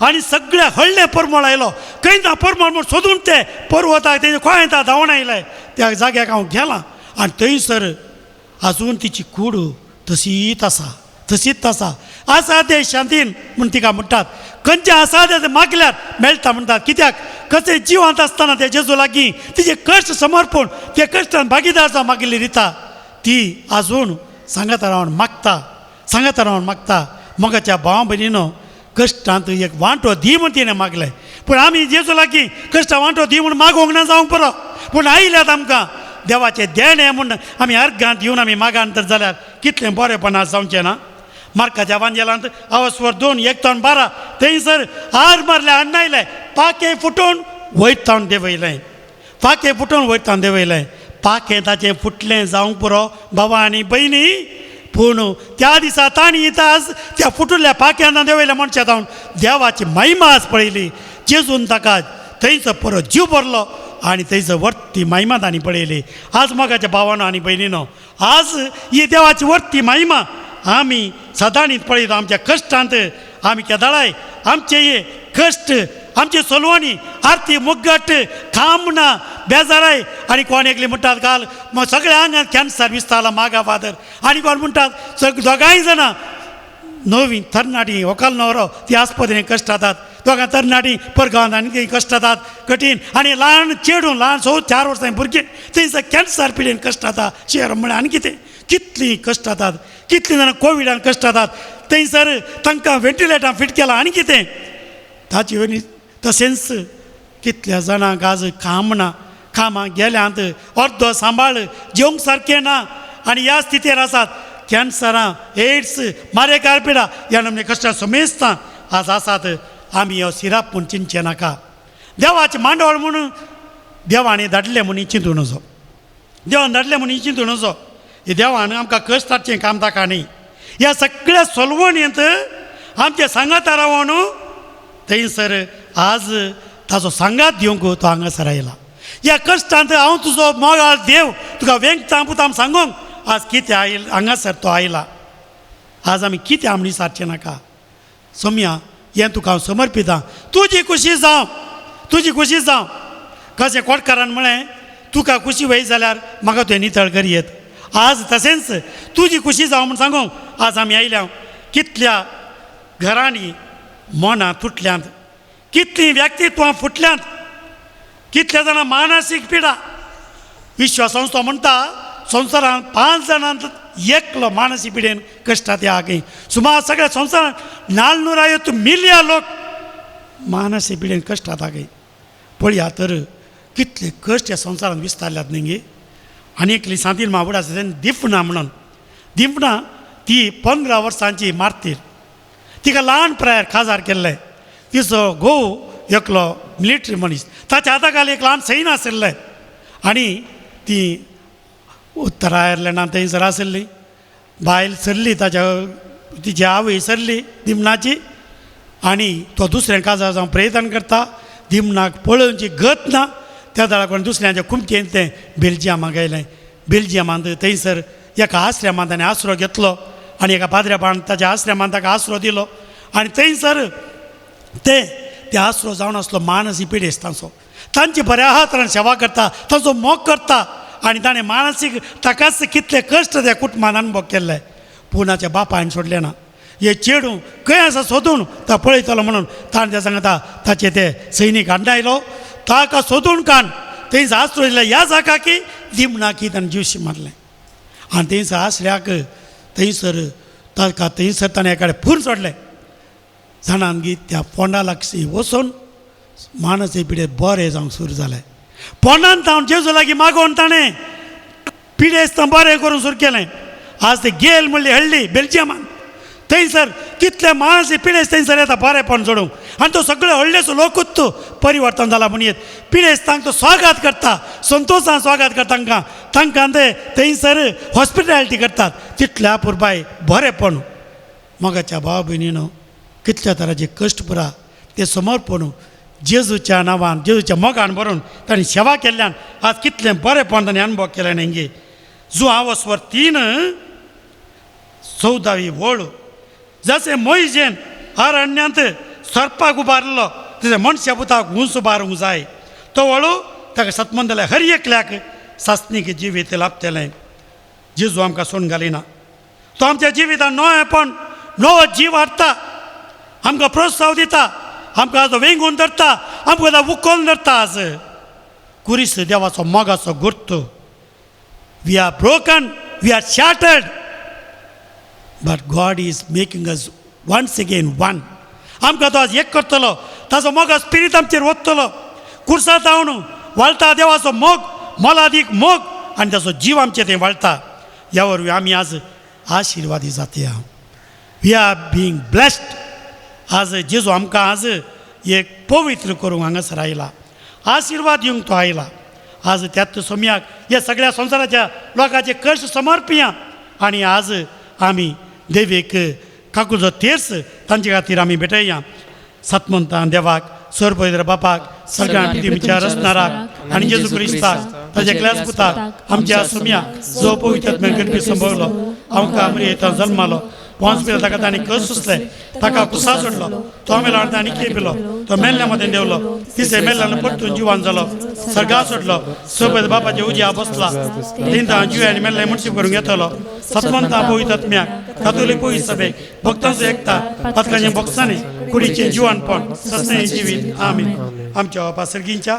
S2: आनी सगळ्या हळ्ळे परमळ आयलो. खंय ना परमळ म्हूण सोदून ते पर्वताक तेजे कोयता धांवण आयले त्या जाग्याक हांव गेलां. आनी थंयसर आजून तिची कूड तशीच आसा, तशीच आसा. आसा ते शांतीन म्हूण तिका म्हणटात, खंयचें आसा तें मागल्यार मेळटा म्हणटात. कित्याक कशें जिवांत आसतना ते जेजू लागीं तिचे कश्ट समर्पण, ते कश्टान भागीदार जावं मागिल्ली रिता ती आजून सांगाता रावन मागता, सांगाता रावन मागता. मोगाच्या भावा भयणीनो कश्टांत एक वांटो दी म्हूण तिणें मागलें, पूण आमी जेजू लागीं कश्टां वांटो दी म्हूण मागोवंक ना जावंक पुरो, पूण आयल्यात आमकां देवाचें देणें म्हूण आमी अर्गांत येवन आमी मागान तर जाल्यार कितलें बरेंपण जावचें ना. मार्काच्या वांजेलांत आवस्वर 2 1 तावन 12 थंयसर हार मारले आण्णायले पाखें फुटून वयर तावन देंवयलें, पाखें फुटून वयर तावन देंवयलें. पाखें ताचें फुटलें जावंक पुरो बाबा आनी भयणी, पूण त्या दिसा तांणी आज त्या फुटुल्ल्या पाख्यान देंवयलें मनशां जावन देवाची महिमा आज पळयली. जेजून ताका थंयचो परत जीव भरलो आनी थंयचो वर्ती महिमा तांणी पळयली. आज मोगाच्या भावानो आनी भयणीनो आज ही देवाची वर्ती महिमा आमी सदांनीच पळयता. आमच्या कश्टांत आमी केदळाय आमचे हे कश्ट, आमची सोलवणी, आरती मुगट काम ना बेजाराय. आनी कोण एकली म्हणटात काल सगळ्या आंगात कॅन्सर विस्तारला मागा फादर, आनी कोण म्हणटात सग दोगांय जाणां नवी तरणाटी व्हंकल न्हवरो ती आस्पत्रेन कश्ट जातात, दोगां तरणाटी परगांवांत आनी ती कश्ट जातात कठीण. आनी ल्हान चेडूं ल्हान 6 4 वर्सां भुरगीं थंयसर कॅन्सर पिडेन कश्ट जाता शेर म्हळ्यार आनी कितें कितलीं कश्ट जातात, कितलीं जाणां कोविडान कश्ट जातात थंयसर तांकां व्हेंटिलेटरान फिट केलां आनी कितें ताचे वयली. तशेंच कितल्या जाणांक आज काम ना, कामाक गेल्यांत अर्दो सांबाळ जेवंक सारकें ना आनी ह्या स्थितीर आसात. कॅन्सरां, एड्स, मारेकार पिडा ह्या नमने कश्टां समेस्तां आज आसात. आमी हो सिराप म्हूण चिंतचें नाका. देवाचें मांडवळ म्हूण देवांनी धाडलें म्हूण चिंतूं नजो, देवान धाडलें म्हूण चिंतूं नजो. हे देवान आमकां कश्ट हाडचें काम ताका न्ही. ह्या सगळ्या सोलवणींत आमचें सांगाता रावन थंयसर आज ताचो सांगात दिवंक तो हांगासर आयला. ह्या कश्टांत हांव तुजो मोगाळ देव तुका वेंगता पुता सांगूंक आज कितें आयल हांगासर तो आयला. आज आमी कितें आमणी सारचें नाका. सोम्या हें तुका हांव समर्पितां, तुजी खुशी जावं, तुजी खुशी जावं. कशें कोटकारान म्हळें तुका खुशी वय जाल्यार म्हाका तुवें नितळ करयेत. आज तशेंच तुजी खुशी जावं म्हूण सांगूंक आज आमी आयल्या. कितल्या घरांनी मनां तुटल्यांत, कितलीं व्यक्तित्वां फुटल्यांत, कितल्या जाणां मानसीक पिडा. विश्वसंस्था म्हणटा संवसारांत 5 जाणांत एकलो मानसीक पिडेन कश्टात ह्या आगे. सुमार सगळ्या संवसारांत 400 मिलिया लोक मानसीक पिडेन कश्टात आगे. पळया तर कितले कश्ट ह्या संवसारांत विस्तारल्यात न्ही गे. आनी एकली सांतीन मावड आसा तेन्ना दिपना म्हणून, दिपना ती 15 वर्सांची मारतीर, तिका ल्हान प्रायर काजार केल्लें. तिचो घोव एकलो मिलिटरी मनीस, ताच्या हाता खाल एक ल्हान सैन आशिल्लें आनी ती उत्तर आयर्लंडान थंयसर आशिल्ली. बायल सरली ताच्या, तिची आवय सरली दिमनाची आनी तो दुसऱ्या काजार जावं प्रयत्न करता. दिमनाक पळोवची गत ना, त्या दळा कोण दुसऱ्यांच्या कुमकेन तें बेल्जियमाक गेलें. बेल्जियमांत थंयसर एका आश्रमांत ताणें आसरो घेतलो आनी एका पाद्र्यापान ताच्या आश्रमांत ताका आसरो दिलो आनी थंयसर ते ते आसरो जावन आसलो मानसीक पिडेस्तांचो. तांची बऱ्या हातान सेवा करता, तांचो मोग करता आनी ताणें मानसीक ताकाच कितले कश्ट त्या कुटुंबान अनुभव केल्ले. पूण ताच्या बापायन सोडलें ना. हे चेडूं खंय आसा सोदून तो पळयतलो म्हणून ताणें त्या सांगता ताचे ते सैनीक हाडून आयलो, ताका सोदून काड थंयसर आसरो दिले ह्या जाका की दिमनाकी ताणें जिवशी मारलें. आनी थंयसर आसऱ्याक थंयसर ताका थंयसर ताणें एकाडे फूल सोडलें. जाणान गी त्या फोंडा लागशी वचून मानसी पिडे बरें जावंक सुरू जालें. फोंडान जावन जेजू लागीं मागोवन ताणें पिडेस्तां बरें करूंक सुरू केलें. आज ते गेल म्हणली हळ्ळी बेल्जियमान, थंयसर कितले मानसी पिडेस्त थंयसर येता बरेंपण सोडूंक आनी तो सगळे व्हडलेसो लोकूच परिवर्तन जाला म्हूण येत पिडेस्तांक तो स्वागत करता, संतोशान स्वागत करता तांकां, तांकां ते थंयसर हॉस्पिटॅलिटी करतात. तितल्या पुरबाय बरेंपण मोगाच्या भाव भयणीनो कितल्या तरांचे कश्ट पुरा ते समर्पण जेजूच्या नांवान जेजूच्या मोगान भरून तांणी सेवा केल्ल्यान आज कितलें बरेंपण तांणी अनुभव केलें न्ही. जुआंव स्वर 3:14 वळ, जशें मोयजेन अरण्यांत सर्पाक उबारलो तशें मनशा पुताक उंच उबारूंक जाय. तो वळू ताका सतमंदले हर एकल्याक सासणीक जिवीत लाभतलें. जेजू आमकां सोडून घालिना, तो आमच्या जिवितान नवेपण नवो जीव हाडटा, आमकां प्रोत्साहन दिता, आमकां आज वेंगून धरता, आमकां उखलून धरता. आज कुरीस देवाचो मोगाचो गुर्त. We are broken, we are shattered, but God is making us once again one. आमकां तो आज एक करतलो, ताचो मोगा स्पिरीत आमचेर वतलो. कुर्सा जावन वाळटा देवाचो मोग, मोलादीक मोग आनी ताचो जीव आमचेर थंय वाळटा. ह्या वरवीं आमी आज आशिर्वादी जातया. We are being blessed. आज जेजू आमकां आज एक पवित्र करूंक हांगासर आयला, आशिर्वाद दिवंक तो आयला. आज त्याच सोमयाक ह्या सगळ्या संवसाराच्या लोकांचे कश्ट समर्पिया आनी आज आमी देवीक काकुजो तेर्स तांचे खातीर आमी भेटया. सतमंतान देवाक, सरपवित्र बापाक, सगळ्या पितिमच्या रचणाराक आनी जेजू क्रिस्ताक ताच्या क्लास पुताक आमच्या सोमया जो पवित्र करपी संभवलो, आमकां अमरियेंत जल्मालो, पोंच पिलो, ताका ताणें कस सुचले, ताका कुसा सोडलो, तो मेलो आनी ताणें के पिलो, तो मेल्ल्या मदें देंवलो, तिसरे मेल्ल्यान परतून जिवान जालो, सर्गा सोडलो, सोबत बापाच्या उज्या बसला, तिंता जिवे आनी मेल्ले मुनशीब करूंक येतलो. सतमंता पवित्र आत्म्याक, कातोलीक पवित्र सभेक, भक्तांचो एकता, पातकांचे भोगसाणे, कुडीचें जिवानपण, सस्नें जिवीत. आमीन. आमच्या बापा सर्गींच्या,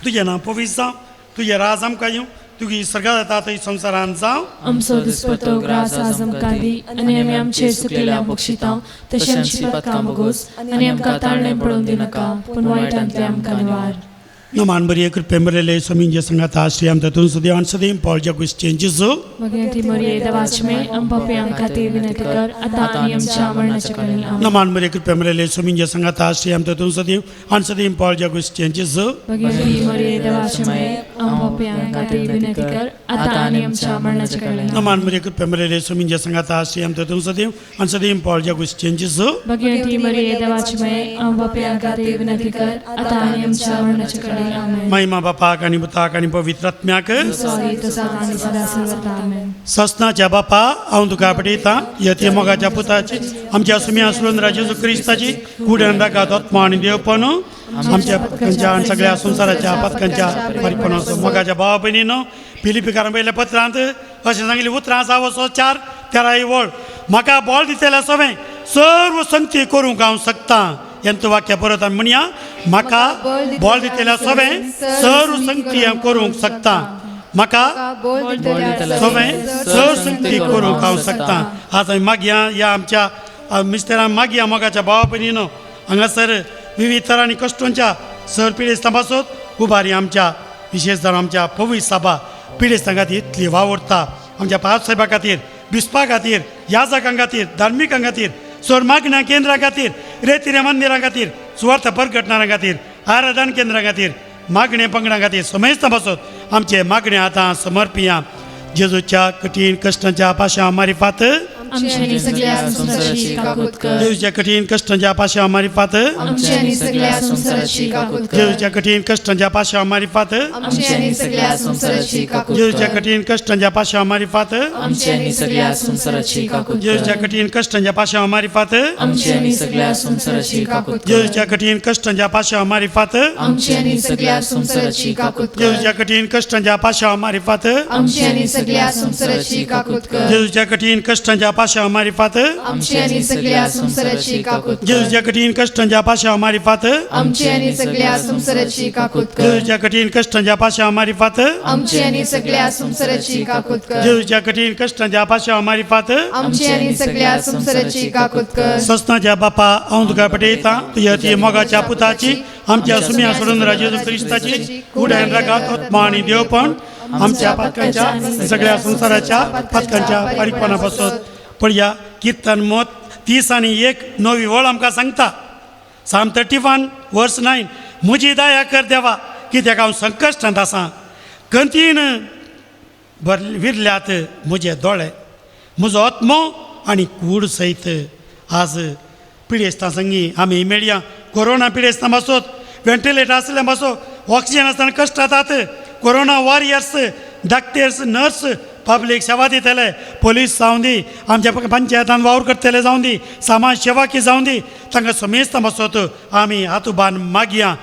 S2: तुजें नांव पवित्र जावं, तुजें राज आमकां येवं, तुजी सर्गां जाता थंय संवसारांत जावं.
S3: आमचो दिसपटो ग्रास आज आमकां दी आनी आमी आमचेर चुकलेल्या बक्षिता तशें आमची पातकां भोगोस आनी आमकां ताळणें पडोवन दिनाका, पूण वायटांतलें आमकां निवार.
S2: नमान बरी कृपे मरेले स्वामींचे संगाता श्री आमच्या तुझ सदैव सदैव पावलच्या क्रिश्चियन जेजू.
S3: भगिनी मरिये देवाचमे आम पापयां खातीर विनंती कर आतां आनी आमच्या मरणाच्या कडेन. आमेन.
S2: नमान बरी कृपे मरेले स्वामींचे संगाता श्री आमच्या तुझ सदैव आणि सदैव पावलच्या क्रिश्चियन जेजू.
S3: भगिनी मरिये देवाचमे आम पापयां खातीर विनंती कर आतां आनी आमच्या मरणाच्या कडेन.
S2: नमान मरे कृपा मेळिल्ले सुमींच्या सांगाता श्री आमच्या तूं सदैव आनी सदैव पावल जगुश्चें जेजू.
S3: भगिनी मरिये देवाची माये, आम पापयां खातीर विनंती कर, आतां आनी आमच्या मरणाच्या कडेन. आमेन.
S2: महिमा बापाक आनी पुताक आनी पवित्र आत्म्याक.
S3: सॉरी तसाच आनी सदा सर्वता. आमेन.
S2: ससनाच्या बापा, हांव तुका पटयतां, यती मोगाच्या पुताची, आमच्या सुम्या सुरेंद्र जेजू क्रिस्ताची कूड आनी रागात आत्मा आनी देवपण आमच्या पत्कांच्या आनी सगळ्या संवसाराच्या पत्कांच्या परिपणाचो. मोगाच्या भावा भयणीनो, फिलिपिकारां पयल्या पत्रांत अशें सांगिल्लें उतरां आसा, वसो 4:13 वळ, म्हाका बळ दितलें सवें सर्व संगती करूंक हांव शकता. हेंच वाक्य परत आमी म्हणया, म्हाका बळ दितल्या सवें सर्व संगती हांव करूंक शकता. म्हाका सवें सर्व संगती करूंक हांव शकता. आज आमी मागया ह्या आमच्या मिस्तेरान मागया. मोगाच्या भावा भयणीनो, हांगासर विविध तरांनी कश्टांच्या सर पिडेस्तां पासत उबारी आमच्या, विशेष जावन आमच्या पवित्र साबा पिडेस्तां खातीर इतली वावुरता, आमच्या पाप साहेबा खातीर, बिस्पा खातीर, याजकां खातीर, धार्मिकां खातीर, सर मागण्या केंद्रां खातीर, रेतिऱ्या मंदिरां खातीर, सुवार्थ परगटणारां खातीर, आराधन केंद्रां खातीर, मागणे पंगडां खातीर समेस्तां पासत आमचे मागणे आतां समर्पिया. जेजूच्या कठीण कश्टांच्या पाशा मारिफात
S3: आमच्या आनी सगळ्या संवसाराची काकूत कर.
S2: जेजूच्या कठीण कश्टांच्या पाशा मारिफात
S3: आमच्या आनी सगळ्या संवसाराची काकूत कर.
S2: जेजूच्या कठीण कश्टांच्या पाशा मारिफात
S3: आमच्या आनी सगळ्या संवसाराची काकूत
S2: जेजूच्या
S3: कर.
S2: कठीण कश्टांच्या पाशा मारिफात
S1: आमच्या आनी सगळ्या संवसाराची काकूत कर.
S2: जेजूच्या कठीण कश्टांच्या पाशा मारिफात
S1: आमच्या आनी सगळ्या संवसाराची काकूत कर.
S2: जेजूच्या कठीण कश्टांच्या पाशा मारिफात
S3: आमच्या आनी सगळ्या संवसाराची काकूत कर.
S2: जेजूच्या कठीण कश्टांच्या पाशा मारिफात
S3: आमच्या आनी सगळ्या संवसाराची काकूत कर.
S2: जेजूच्या कठीण कश्टांच्या पाशा मारिफात
S3: आमच्या आनी सगळ्या संवसाराची काकूत कर.
S2: जेजूच्या कठीण कश्टांच्या पाशा मारिफात
S3: आमच्या आनी सगळ्या संवसाराची काकूत कर.
S2: जेजूच्या कठीण कश्टांच्या पाशा मारिफात
S3: आमच्या आनी सगळ्या संवसाराची काकूत कर.
S2: जेजूच्या कठीण कश्टांच्या पाशा मारिफात
S3: आमच्या आनी सगळ्या संवसाराची काकूत कर.
S2: ससनाच्या बापा, हांव तुका पटयतां, तुज्या ती मोगाच्या पुताची, आमच्या सुम्या सोडून जेजू क्रिस्ताची कूड आनी रागात आत्मा आनी देवपण आमच्या पातकांच्या सगळ्या संवसाराच्या पातकांच्या पारीकपणा पासत. पळया, किर्तन मत 31 9 वळ आमकां सांगता, साम 31 वर्स 9, म्हजी दया कर देवा, कित्याक हांव संकश्टांत आसा, कंतीन भर विरल्यात म्हजे दोळे, म्हजो आत्मो आनी कूड सयत. आज पिडेस्तां संगी आमी मेळया. कोरोना पिडेस्तां पासत, वेंटिलेटर आसल्या पासत, ऑक्सिजन आसतना कश्ट जातात. Corona warriors, doctors, nurse, public सेवा दितले, पोलीस जावं दी, आमच्या पंचायतान वावर करतले जावं दी, समाज सेवाकी जावं दी, तांकां समेस्तां पासत आमी हात उबारून मागया.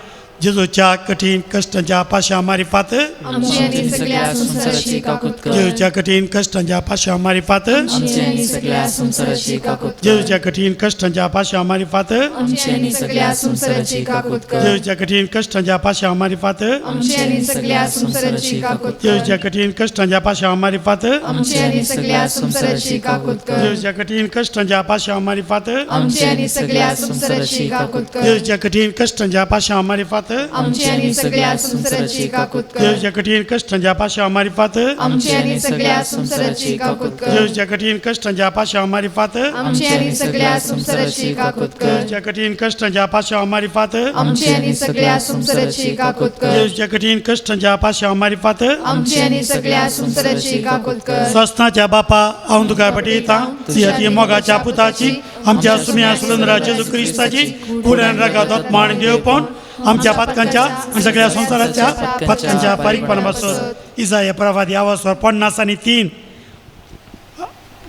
S2: जेजूच्या कठीण कश्टांच्या पाशा मारिफात
S3: आमच्या आनी सगळ्या संवसाराची काकूत कर.
S2: जेजूच्या कठीण कश्टांच्या पाशा मारिफात
S1: आमच्या आनी सगळ्या संवसाराची काकूत कर.
S2: जेजूच्या कठीण कश्टांच्या पाशा मारिफात
S3: आमच्या आनी सगळ्या संवसाराची काकूत कर.
S2: जेजूच्या कठीण कश्टांच्या पाशा मारिफात
S3: आमच्या आनी सगळ्या संवसाराची काकूत कर.
S2: जेजूच्या कठीण कश्टांच्या पाशा मारिफात
S3: आमच्या आनी सगळ्या संवसाराची काकूत कर.
S2: जेजूच्या कठीण कश्टांच्या पाशा मारिफात
S3: आमच्या आनी सगळ्या संवसाराची काकूत कर.
S2: जेजूच्या कठीण कश्टांच्या पाशा मारिफात
S3: आमच्या आनी सगळ्या संवसाराची काकूत कर.
S2: जेजूच्या कठीण कश्टांच्या पाशा मारिफात
S3: आमच्या आनी सगळ्या संवसाराची काकूत कर.
S2: जेजूच्या कठीण कश्टांच्या पाशा मारिफात
S3: आमच्या आनी सगळ्या संवसाराची काकूत कर.
S2: जेजूच्या कठीण कश्टांच्या पाशा मारिफात
S3: आमच्या आनी सगळ्या संवसाराची काकूत कर.
S2: जेजूच्या कठीण कश्टांच्या पाशा मारिफात
S3: आमच्या आनी सगळ्या संवसाराची काकूत कर.
S2: ससनाच्या बापा, हांव तुका पटयतां, तुज्या ती मोगाच्या पुताची, आमच्या सुम्या सुलंद्रा जेजू क्रिस्ताची कूड आनी रागात आत्मा आनी देवपण आमच्या पातकांच्या आनी सगळ्या संवसाराच्या पातकांच्या पारीकपणा पासत. इजाया प्रवादी आवाजवर 53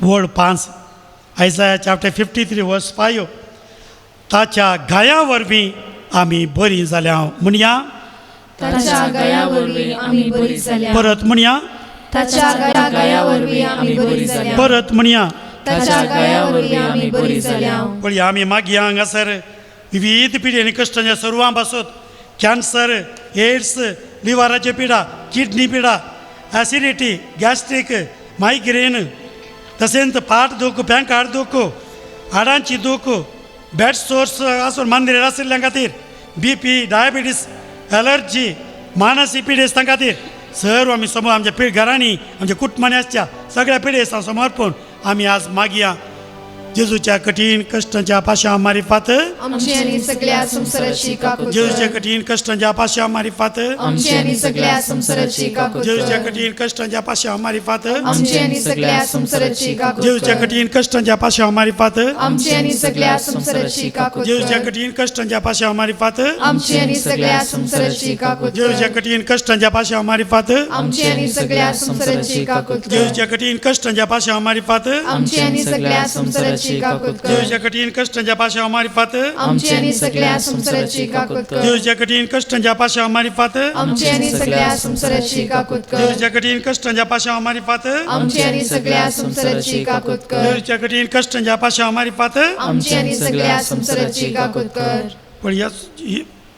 S2: वळ 5, आयजाया चॅप्टर 53 वर्स 5, ताच्या घाया वरवीं आमी बरीं जाल्या. म्हणया,
S3: ताच्या गया वरवीं आमी बरी जाल्या.
S2: परत म्हणया,
S3: ताच्या गया वरवीं आमी बरी जाल्या.
S2: परत म्हणया,
S3: ताच्या गया वरवीं आमी बरी जाल्या.
S2: पळया, आमी मागया हांगासर विविध पिढी आनी कश्टांच्या सर्वां पासत, कॅन्सर, एड्स, लिव्हराची पिडा, किडनी पिडा, ॲसिडिटी, गॅस्ट्रीक, मायग्रेन, तशेंच पाट दूख, बँकाड दूख, हाडांची दूख, बॅड सोर्स आसून मांद्रेर आशिल्ल्या खातीर, बी पी, डायबिटीस, एलर्जी, मानसीक पिडेस्तां खातीर सर्व आमी समोर आमच्या पिड घरांनी, आमच्या कुटुंबांनी आसच्या सगळ्या पिडेस्तां समर्पण आमी आज मागया. जेजूच्या कठीण कश्टांच्या पाशा मारिफात
S1: आमची आनी सगळ्या संवसाराची काकूत
S2: जेजूच्या कठीण कश्टांच्या पाशा मारिफात
S1: आमची आनी सगळ्या संवसाराची काकूत
S2: जेजूच्या कठीण कश्टांच्या पाशा मारिफात
S1: आमची आनी सगळ्या संवसाराची काकूत
S2: जेजूच्या कठीण कश्टांच्या पाशा मारिफात
S1: आमची आनी सगळ्या संवसाराची काकूत
S2: जेजूच्या कठीण कश्टांच्या पाशा मारिफात
S1: आमची आनी सगळ्या संवसाराची काकूत
S2: जेजूच्या कठीण कश्टांच्या पाशा मारिफात
S1: आमची आनी सगळ्या संवसाराची काकूत
S2: जेजूच्या कठीण कश्टांच्या पाशा मारिफात
S1: आमची आनी सगळ्या संवसाराची काकूत
S2: जेजूच्या कठीण कश्टांच्या पाशा मारिफात
S1: आमची आनी सगळ्या संवसाराची काकूत
S2: जेजूच्या कठीण कश्टांच्या पाशा मारिफात
S1: आमची आनी सगळ्या संवसाराची काकूत
S2: जेजूच्या कठीण कश्टांच्या पाशा मारिफात
S1: आमची आनी सगळ्या संवसाराची काकूत कर
S2: जेजूच्या कठीण कश्टांच्या पाशा मारिफात
S1: आमची आनी सगळ्या संवसाराची काकूत कर.
S2: पण ह्या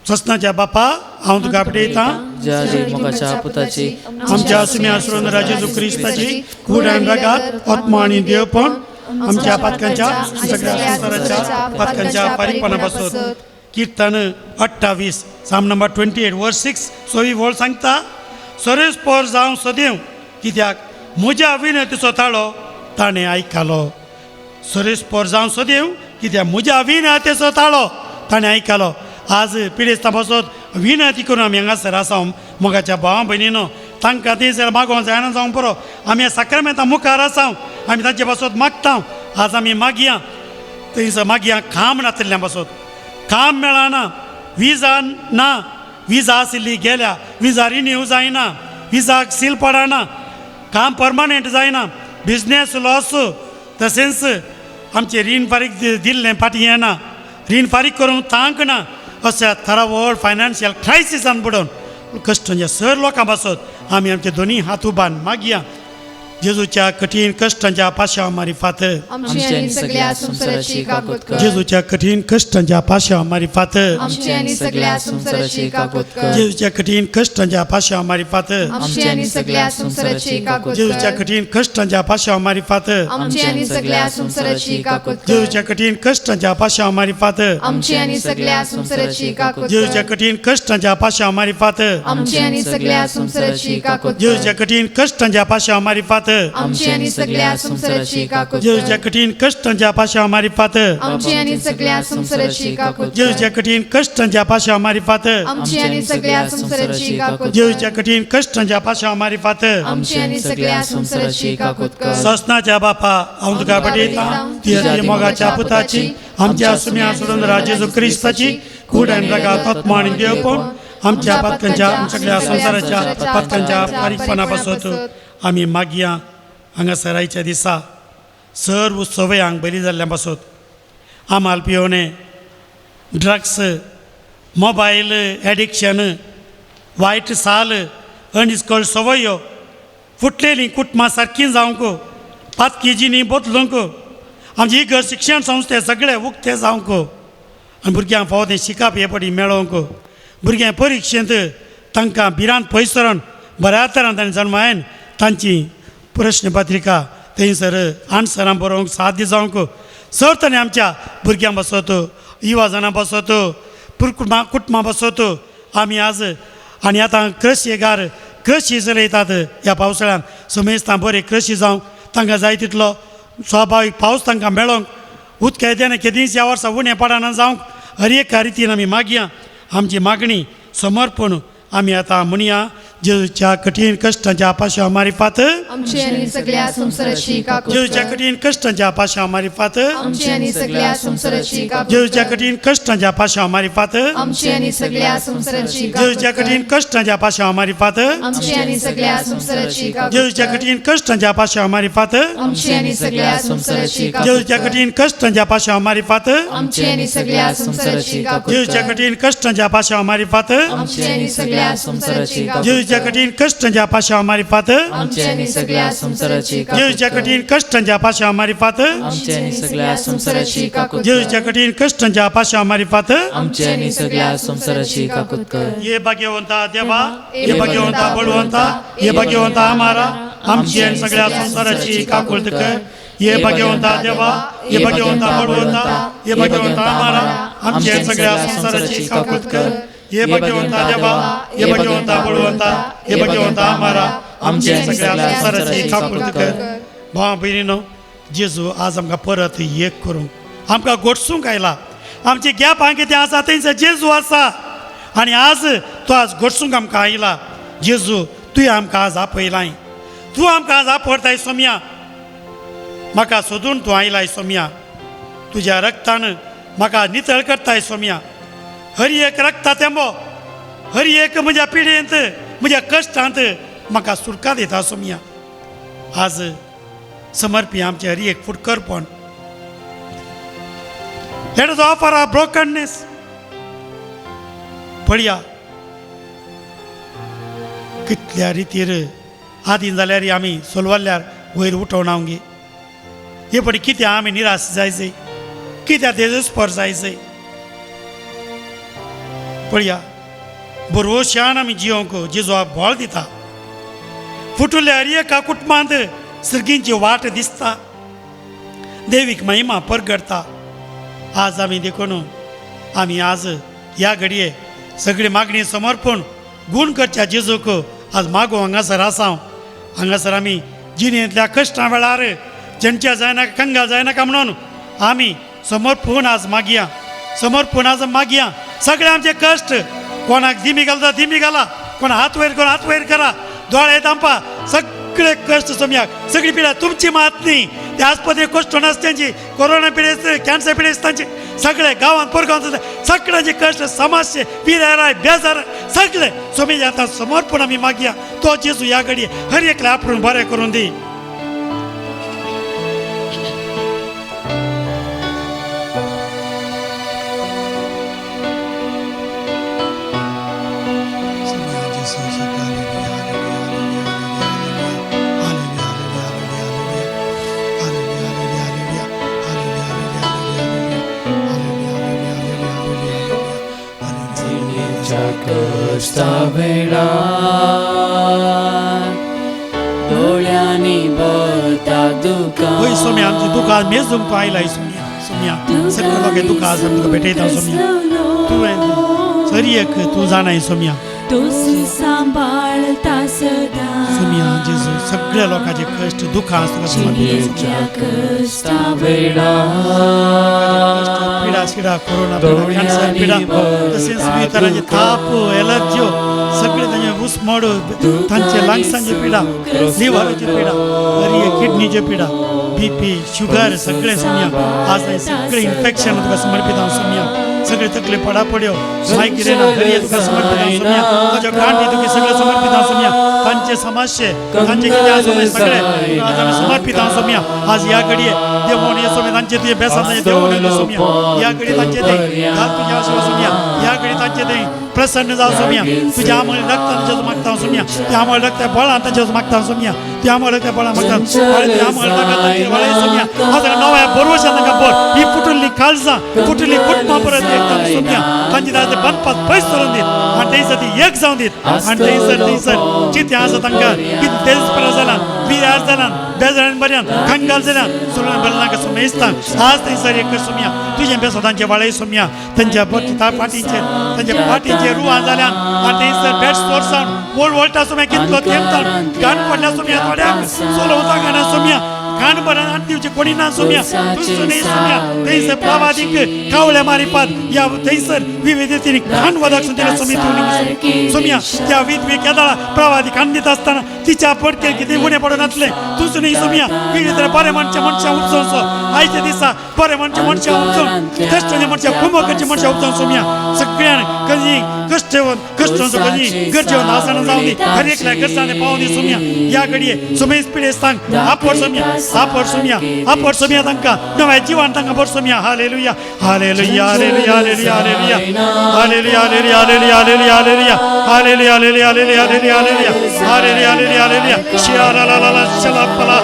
S2: ससनाच्या बापा हांव तुका आपटयतां
S3: ज्या मोगाच्या पुताची
S2: आमच्या सुम्या सुरंदरा जेजू क्रिस्ताची कूड आनी रगात आत्मा आनी देवपण आमच्या पातकांच्या सगळ्या संवसाराच्या पातकांच्या फारीकपणा पासून. कीर्तन 28 साम नंबर 28 वर्स 6 सोवी वळ सांगता सरेस पोर जावं सदेव कित्याक म्हज्या विनंतीचो ताळो ताणें आयकलो. सरेस पोर जावं सदेव कित्याक म्हज्या विनंतीचो ताळो ताणें आयकलो. आज पिडेस्तां पासत विनंती करून आमी हांगासर आसा मोगाच्या भावा भयणीनो तांकां थंयसर मागोवंक जायना जावंक पुरो. आमी साक्रामेंता मुखार आसा आमी तांचे पासत मागता. आज आमी मागया थंयसर मागया काम नातिल्ल्या पासत काम मेळना, विजा ना, विजा आशिल्ली गेल्या, विजा रिन्यू जायना, विजाक सील पडना, काम परमनंट जायना, बिजनेस लॉस, तशेंच आमचें रीण फारीक दिल्लें फाटीं येना, रीण फारीक करूंक तांक ना. अशा थरावळ फायनान्शियल क्रायसिसान बुडोवन कश्टांच्या सर लोकां पासत आमी आमचे दोनी हात उबान मागया जेजूच्या कठीण कश्टांच्या पाशा मारिफात
S1: आमची आनी सगळ्या संवसाराची काकूत कर
S2: जेजूच्या कठीण कश्टांच्या पाशा मारिफात
S1: आमची आनी सगळ्या संवसाराची काकूत कर
S2: जेजूच्या कठीण कश्टांच्या पाशा मारिफात
S1: आमची आनी सगळ्या संवसाराची काकूत
S2: जेजूच्या कठीण कश्टांच्या पाशा मारिफात
S1: आमची आनी सगळ्या संवसाराची काकूत कर
S2: जेजूच्या कठीण कश्टांच्या पाशा मारिफात
S1: आमची आनी सगळ्या संवसाराची काकूत
S2: जेजूच्या कठीण कश्टांच्या पाशा मारिफात
S1: आमची आनी सगळ्या संवसाराची काकूत
S2: जेजूच्या कठीण कश्टांच्या पाशा मारिफात
S1: आमची आनी सगळ्या संवसाराची काकूत
S2: जेजूच्या कठीण कश्टांच्या पाशा मारिफात
S1: आमची आनी सगळ्या संवसाराची काकूत
S2: जेजूच्या कठीण कश्टांच्या पाशा मारिफात
S1: आमची आनी सगळ्या संवसाराची काकूत
S2: जेजूच्या कठीण कश्टांच्या पाशा मारिफात
S1: आमची आनी सगळ्या संवसाराची काकूत कर.
S2: ससनाच्या बापा हांव तुका पटयतां तुज्या मोगाच्या पुताची आमच्या सुम्या सुरंदरा जेजू क्रिस्ताची कूड आनी रगात आत्मा आनी देवपण आमच्या पातकांच्या सगळ्या संवसाराच्या पातकांच्या फारीकपणा पासत आमी मागया. हांगासर आयच्या दिसा सर्व सवयांक बरी जाल्ल्या पासत आमाल पियोवणें, ड्रग्स, मोबायल एडिक्शन, वायट साल, अणिस्कळ सवयो, फुटलेलीं कुटुंबां सारकीं जावंक, पातकी जिणी बदलूंक, आमची इगर्ज शिक्षण संस्थे सगळे उक्ते जावंक आनी भुरग्यांक फावो तें शिकप हे पटी मेळोवंक, भुरग्यां परिक्षेंत तांकां भिरांत पयस सरून बऱ्या तरान तांणी जन्मायन तांची प्रश्नपत्रिका थंयसर आन्सरां बरोवंक साध्य जावंक सर ताणें आमच्या भुरग्यां पासत, युवा जाणां पासत, कुटुंबां पासत आमी आज आनी आतां कृशीगार कृशी चलयतात ह्या पावसाळ्यांत समेस्तां बरें कृशी जावंक तांकां जाय तितलो स्वाभावीक पावस तांकां मेळोंक उदकां येतना केदींच ह्या वर्सा उणें पडना जावंक हर एका रितीन आमी मागया. आमची मागणी समर्पण आमी आतां म्हणया जेजूच्या कठीण कश्टांच्या पाशा मारिफात
S1: आमची आनी सगळ्या संवसाराची काकूत
S2: जेजूच्या कठीण कश्टांच्या पाशा मारिफात
S1: आमची आनी सगळ्या संवसाराची काकूत
S2: जेजूच्या कठीण कश्टांच्या पाशा मारिफात
S1: आमची आनी सगळ्या संवसाराची काकूत
S2: जेजूच्या कठीण कश्टांच्या पाशा मारिफात
S1: आमची आनी सगळ्या संवसाराची काकूत
S2: जेजूच्या कठीण कश्टांच्या पाशा मारिफात
S1: आमची आनी सगळ्या संवसाराची काकूत
S2: जेजूच्या कठीण कश्टांच्या पाशा मारिफात
S1: आमची आनी सगळ्या संवसाराची काकूत
S2: जेजूच्या कठीण कश्टांच्या पाशा मारिफात
S1: आमची आनी सगळ्या संवसाराची काकूत
S2: जेजूच्या कठीण कश्टांच्या पाशा मारिफात
S3: आमची आनी सगळ्या संवसाराची काकूत
S2: जेजूच्या कठीण कश्टांच्या पाशा मारिफात
S3: आमची आनी सगळ्या संवसाराची काकूत
S2: जेजूच्या कठीण कश्टांच्या पाशा मारिफात
S3: आमची आनी सगळ्या संवसाराची काकूत कर.
S2: ये भाग्यवंता देवा, ये भाग्यवंता बळवंता, ये भाग्यवंता आमारा आमची आनी सगळ्या संवसाराची काकूत कर. ये भाग्यवंता देवा, ये भाग्यवंता बळवंता, ये भाग्यवंता आमारा आमची आनी सगळ्या संवसाराची काकूत कर. ये भाग्यवंता देवा, ये भाग्यवंता बळवंता, ये भाग्यवंता आमारा आमची आनी सगळ्या संवसाराची काकूत कर. भावा भयणीनो जेजू आज आमकां परत एक करूंक आमकां गोडसूंक आयला. आमची गॅपां कितें आसा थंयसर जेजू आसा आनी आज तो आज गोडसूंक आमकां आयला. जेजू तुवें आमकां आज आपयलाय, तूं आमकां आज आपडताय सोमया, म्हाका सोदून तूं आयलाय सोमया, तुज्या रक्तान म्हाका नितळ करताय सोमया. हर एक रक्ता तेंबो हर एक म्हज्या पिडेंत म्हज्या कश्टांत म्हाका सुटका दिता सोमया. आज समर्पी आमचे हर एक फुटकरपण. Let us offer our brokenness. पळया कितल्या रितीर आदीं जाल्यार आमी सोलवल्यार वयर उठोवन गे हे पळय कित्याक आमी निराश जायचे, कित्याक तेजस्पर जायचे. पळया बरोशान आमी जियोंक जेजू बळ दिता. फुटुल्ल्या हर एका कुटुंबांत सर्गींची वाट दिसता, देवीक महिमा परगडता. आज आमी देखून आमी आज ह्या घडये सगळी मागणी समर्पण गूण करच्या जेजूक आज मागो हांगासर आसा. हांगासर आमी जिणेंतल्या कश्टां वेळार जेंच्या जायनाका कंगाल जायनाका म्हणून आमी समर्पण आज मागया, समर्पण आज मागया. सगळे आमचे कश्ट कोणाक दिमी घालता दिमी घाला, कोण हात वयर कोण हात वयर करा, दोळे दांपा, सगळे कश्ट सोमयाक सगळी पिढा तुमची मात न्ही. ते आस्पत्रे कश्ट नासत्यांची कोरोना पिडेस्त कॅन्सर पिडेस्तांचे सगळे गांवांत परगांवांत सगळ्यांचे कश्ट समस्ये पिराय बेजार सगळे सोमी आतां समर्पण आमी मागया. तो जेजू ह्या घडये हर एकल्या आपरून बरें करून दी.
S3: कश्टा वेळार दोळ्यांनी भरता दुकां.
S2: होय सोम्या आमची दुकां मेजूंक तूं आयलाय सोम्या. सोम्या सगळे लोक दुकां आज आमकां भेटयता सोम्या. तुवें सरी एक तूं जाणाय सोम्या.
S1: सांबाळता सदा
S2: सोम्या जेजू सगळ्या लोकांचे कश्ट दुखां तुका
S1: कश्टा
S2: पिडा शिडा कोरोना पिडा कॅन्सर पिडा तशेंच तरांचे ताप एलर्ज्यो सगळे तांचे उस्मड तांचे लंग्सांचे पिडा लिव्हराचे पिडा हर किडनीचे पिडा बीपी शुगर सगळे सोम्या. आज सगळे इन्फेक्शन तुका समर्पित हांव सोम्या. सगळे तकले पडापड्यो मायग्रेन हर तुका समर्पित हांव सोम्या. ताज्या गांठी तुका सगळे समर्पित हांव सोम्या. तांचे समस्ये तांचे कितें आसा सगळे आज आमी समर्पित हांव सोम्या. आज ह्या घडये देवोन हे सोम्या तांचे तुजे बेसां तांचे देवोन येता सोम्या. ह्या घडये तांचे ते घाल तुज्या आशिर्वाद सोम्या. ह्या घडये तांचे ते प्रसन्न जाव सोम्या. तुज्या आमळ रक्त तांचे मागता सोम्या. त्या आमळ रक्त बळान तांचे मागता सोम्या. त्या आमळ रक्त बळान मागता त्या आमळ रक्त तांचे वळाय सोम्या. आज नव्या बरोवशा तांकां बर ही फुटुल्ली काळजां फुटुल्ली कुटुंबां परत एक जावन सोम्या. तांची तांचे बांदपास पयस करून दीत आनी थंयसर ती एक जावन दीत आनी थंयसर थंयसर कितें आसा तांकां कितें तेजपरा जालां पिरार जालां बेजारान बऱ्यान कंगाल जाल्यान सोडून बरें नाका सोमेस्तां. आज थंयसर एक सोम्या तुजें बेसो तांचे वाळय सोम्या. तांच्या फाटीचेर तांच्या फाटीचेर रुवां जाल्यान आनी थंयसर बेड स्टोर जावन वळ वळटा सोम्या कितलो तेंपतान गाण पडल्या सोम्या थोड्यांक सोलोवता गाणा सोम्या. कान बऱ्यान आनी दिवचे कोणी ना सोम्या. तुजो न्ही सोम्या थंयसर प्रवादीक कावळ्या मारिपात ह्या थंयसर विविध रितीन खाण वदक सुद्दां सोमी तूं सोम्या. त्या विधवे केदाळा प्रवादी खाण दिता आसतना तिच्या पडके कितें उणें पडून नासलें तुजो न्ही सोम्या. विविध बरें मनशां मनशां उपसोवचो आयच्या दिसा बरें मनशां मनशां उपसोवन कश्टाचे मनशां कुमोकाचे मनशां उपसोवन सोम्या. सगळ्यान कधी कश्ट येवन कश्टांचो कधी गरजेवन आसना जावं दी हर एकल्या गरजांनी पावूं दी सोम्या. ह्या घडये सोमेस पिडेस्तांक आपड सोम्या, आपड सोम्या, आपड सोम्या तांकां नव्या जिवान तांकां बर Saumya. Hallelujah hallelujah hallelujah hallelujah hallelujah hallelujah hallelujah hallelujah hallelujah hallelujah hallelujah hallelujah hallelujah hallelujah hallelujah hallelujah. शियारा ला ला शला पला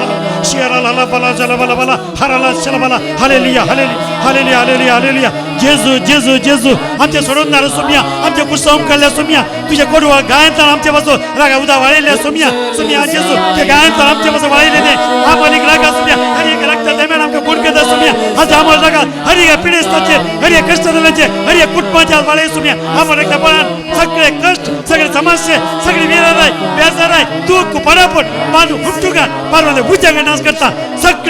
S2: शियारा ला ला पला जला बला बला हरा ला शला बला. Hallelujah hallelujah hallelujah hallelujah hallelujah. जेजू जेजू जेजू आमचे सोडून सोम्या. आमचे कुसम काडल्या सोम्या. तुझ्या गोडवा गायन आमच्या पासून रागा उदा वाळयल्या सोम्या. सोम्या जेजू ते गायन आमच्या पासून वाळयले ते आम्हाला रागा सोम्या. हर एक रक्त दरम्यान आमकां गुण करता सोम्या. आज आम्हाला रागा हर एका पिडेस्ताचे हर एक कश्ट जाल्यांचे हर एक कुटुंबाचे आज वाळय सोम्या. आम्हाला रक्त बळान सगळे कश्ट सगळे समस्ये सगळे विराराय बेजाराय दुःख पडापड बांदू हुटुका पारवाने उज्यांगा नाश करता सगळे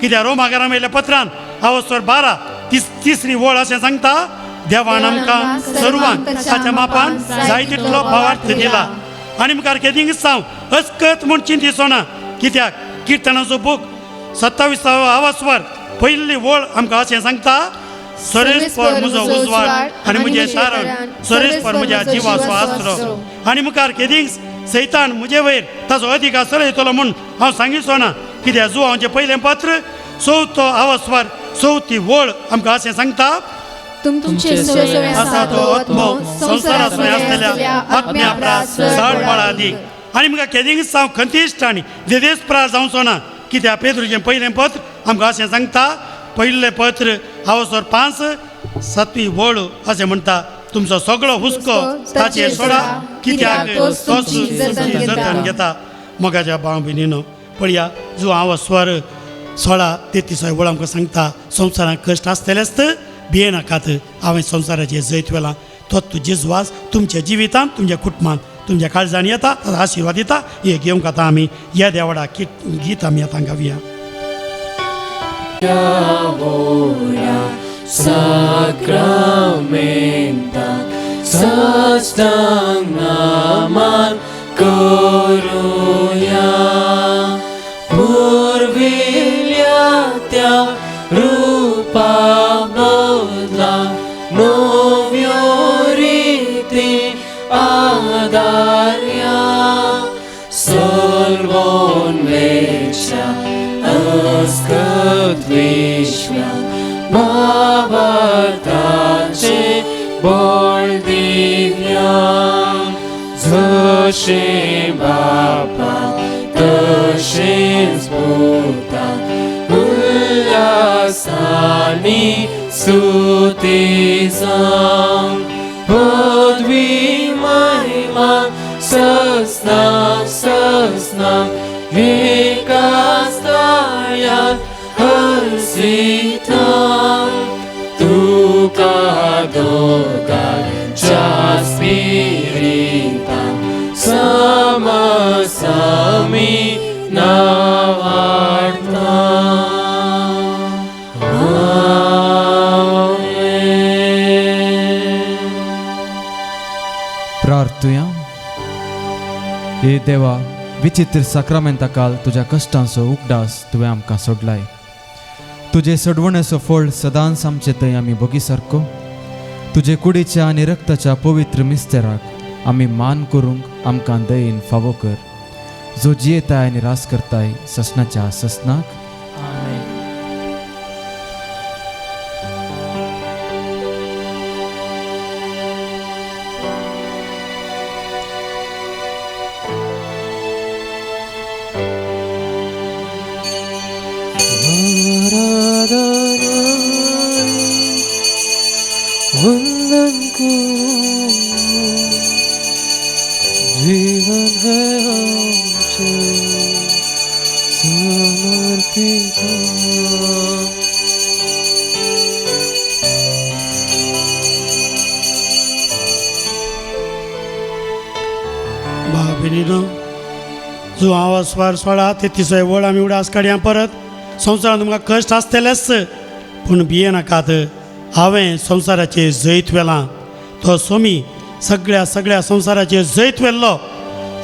S2: कित्याक रोमाकारा वयल्या पत्रान आवस्वर 12 तिसरी वळ अशें सांगता, देवान आमकां सर्वांक ताच्या मापान जाय तितलो भावार्थ दिला. आनी मुखार केदींग साव अस्कत म्हूण चिंतिचो ना, कित्याक किर्तनाचो बूक 27 आवास्वर पयली वळ आमकां अशें सांगता, सरेस्पर म्हजो उजवाड आनी म्हजें तारण, सरेस्पर म्हज्या जिवाचो आसरो. आनी मुखार केदींग सैतान म्हजे वयर ताचो अधिकार चलयतलो म्हूण हांव सांगिचो ना, कित्याक जुवांचें पयलें पत्र 4 आवास्वर 4 वळ आमकां अशें सांगता,
S1: तुमचे
S2: आसा तो आत्मो संवसाराचो आसतल्या आत्म्या प्रास चड बळा दी. आनी मुखार केदींग हांव खंतिश्ट आनी देदेस प्रास जावचो ना, कित्याक पेद्रूचें पयलें पत्र आमकां अशें सांगता, पयलें पत्र आवसर 5 7 वळ अशें म्हणटा, तुमचो सगळो हुस्को ताचेर सोडा, कित्याक तोच तुमची जतन घेता. मोगाच्या भाव भयणीनो पळया जो हांव स्वर 16 33 वळ आमकां सांगता, संवसारांत कश्ट आसतलेच भियेनाकात, हांवें संवसाराचेर जैत व्हेलां. तो तुजें जुवास तुमच्या जिवितांत, तुमच्या कुटुंबांत, तुमच्या काळजान येता, ताचो आशिर्वाद दिता. हे घेवंक आतां आमी ह्या देवडा गीत आमी आतां गावया.
S1: साक्रामेंता साष्टांग नमन करूया, पुर्विल्ल्या त्या रूपा बदला नव्यो रिती आदार्या, सोलवून वेच्या अस्कत विश्व्या भावार्थाचे बळ दिव्या, जशें बापा तशेंच पुता उल्हासांनी स्तुती जावं, पदवी महिमा ससनाक ससनाक एकाच ताळ्यात हर्षिता, तुका दोगांच्या स्पिरितान समसमी नावाडता.
S4: प्रार्थुया. हे देवा, विचित्र साक्रामेंता काल तुज्या कश्टांचो उगडास तुवें आमकां सोडलाय. तुजे सडवणेचो फळ सदांच आमचे थंय आमी भोगी सारको. तुजे कुडीच्या आनी रक्ताच्या पवित्र मिस्तेराक आमी मान करूंक आमकां दयेन फावो कर, जो जियेताय आनी रास करताय ससनाच्या ससनाक.
S3: आमेन.
S1: वंदन करूं, जीवन है आमचें समर्पित.
S2: भाव भयणीनो, जो हांव स्वर 16 33 वळ आमी उडास काडया परत. संवसारांत तुमकां कश्ट आसतलेच, पूण भियेनाकात, हांवें संवसाराचेर जैत व्हेलां. तो सोमी सगळ्या सगळ्या संवसाराचेर जैत व्हेल्लो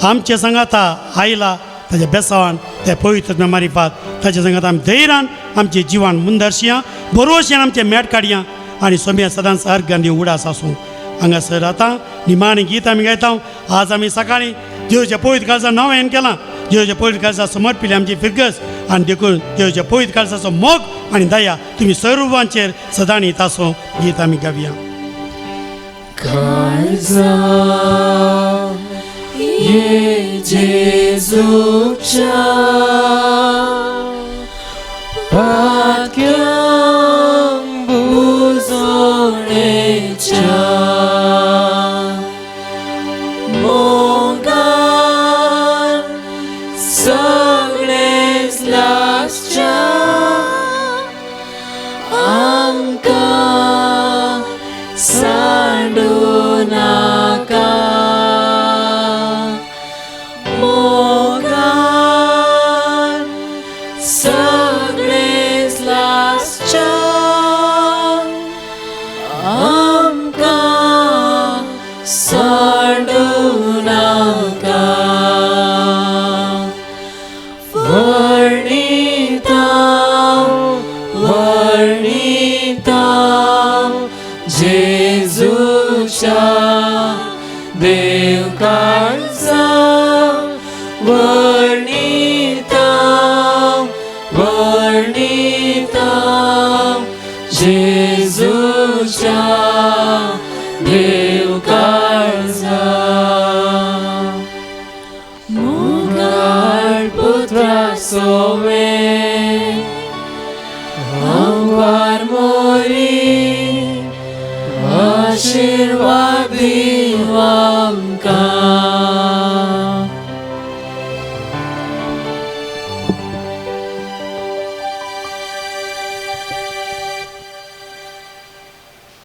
S2: आमचे सांगाता आयला. ताच्या बेसावान त्या पवित्र मारिफात ताच्या सांगाता आमी धैर्यान आमचें जिवान मुंदरशिया, बरोवशान आमचें मेट काडया आनी सोम्या सदांच अर्गांनी उडास आसूं. हांगासर आतां निमाणें गीत आमी गायता. आज आमी सकाळीं देवच्या पवित्र काळजा नवें केलां, देवच्या पवित्र काळजा समर्पिल्ली आमची फिरगस, आनी देखून देवच्या पवित्र काळजाचो मोग आनी दया तुमी सर्वांचेर सदांच आसूं. गीत आमी गावया.
S1: काळजा ये जेजूच्या पाक्यांक बुजोणेच्या मोगान सगळेच लागच्या आमकां सांडू नाका, मोगान जेजूच्या देव काळजा मुगाळ पुत्रा सोवे आंवार मोरी आशिर्वाद दिव आमकां.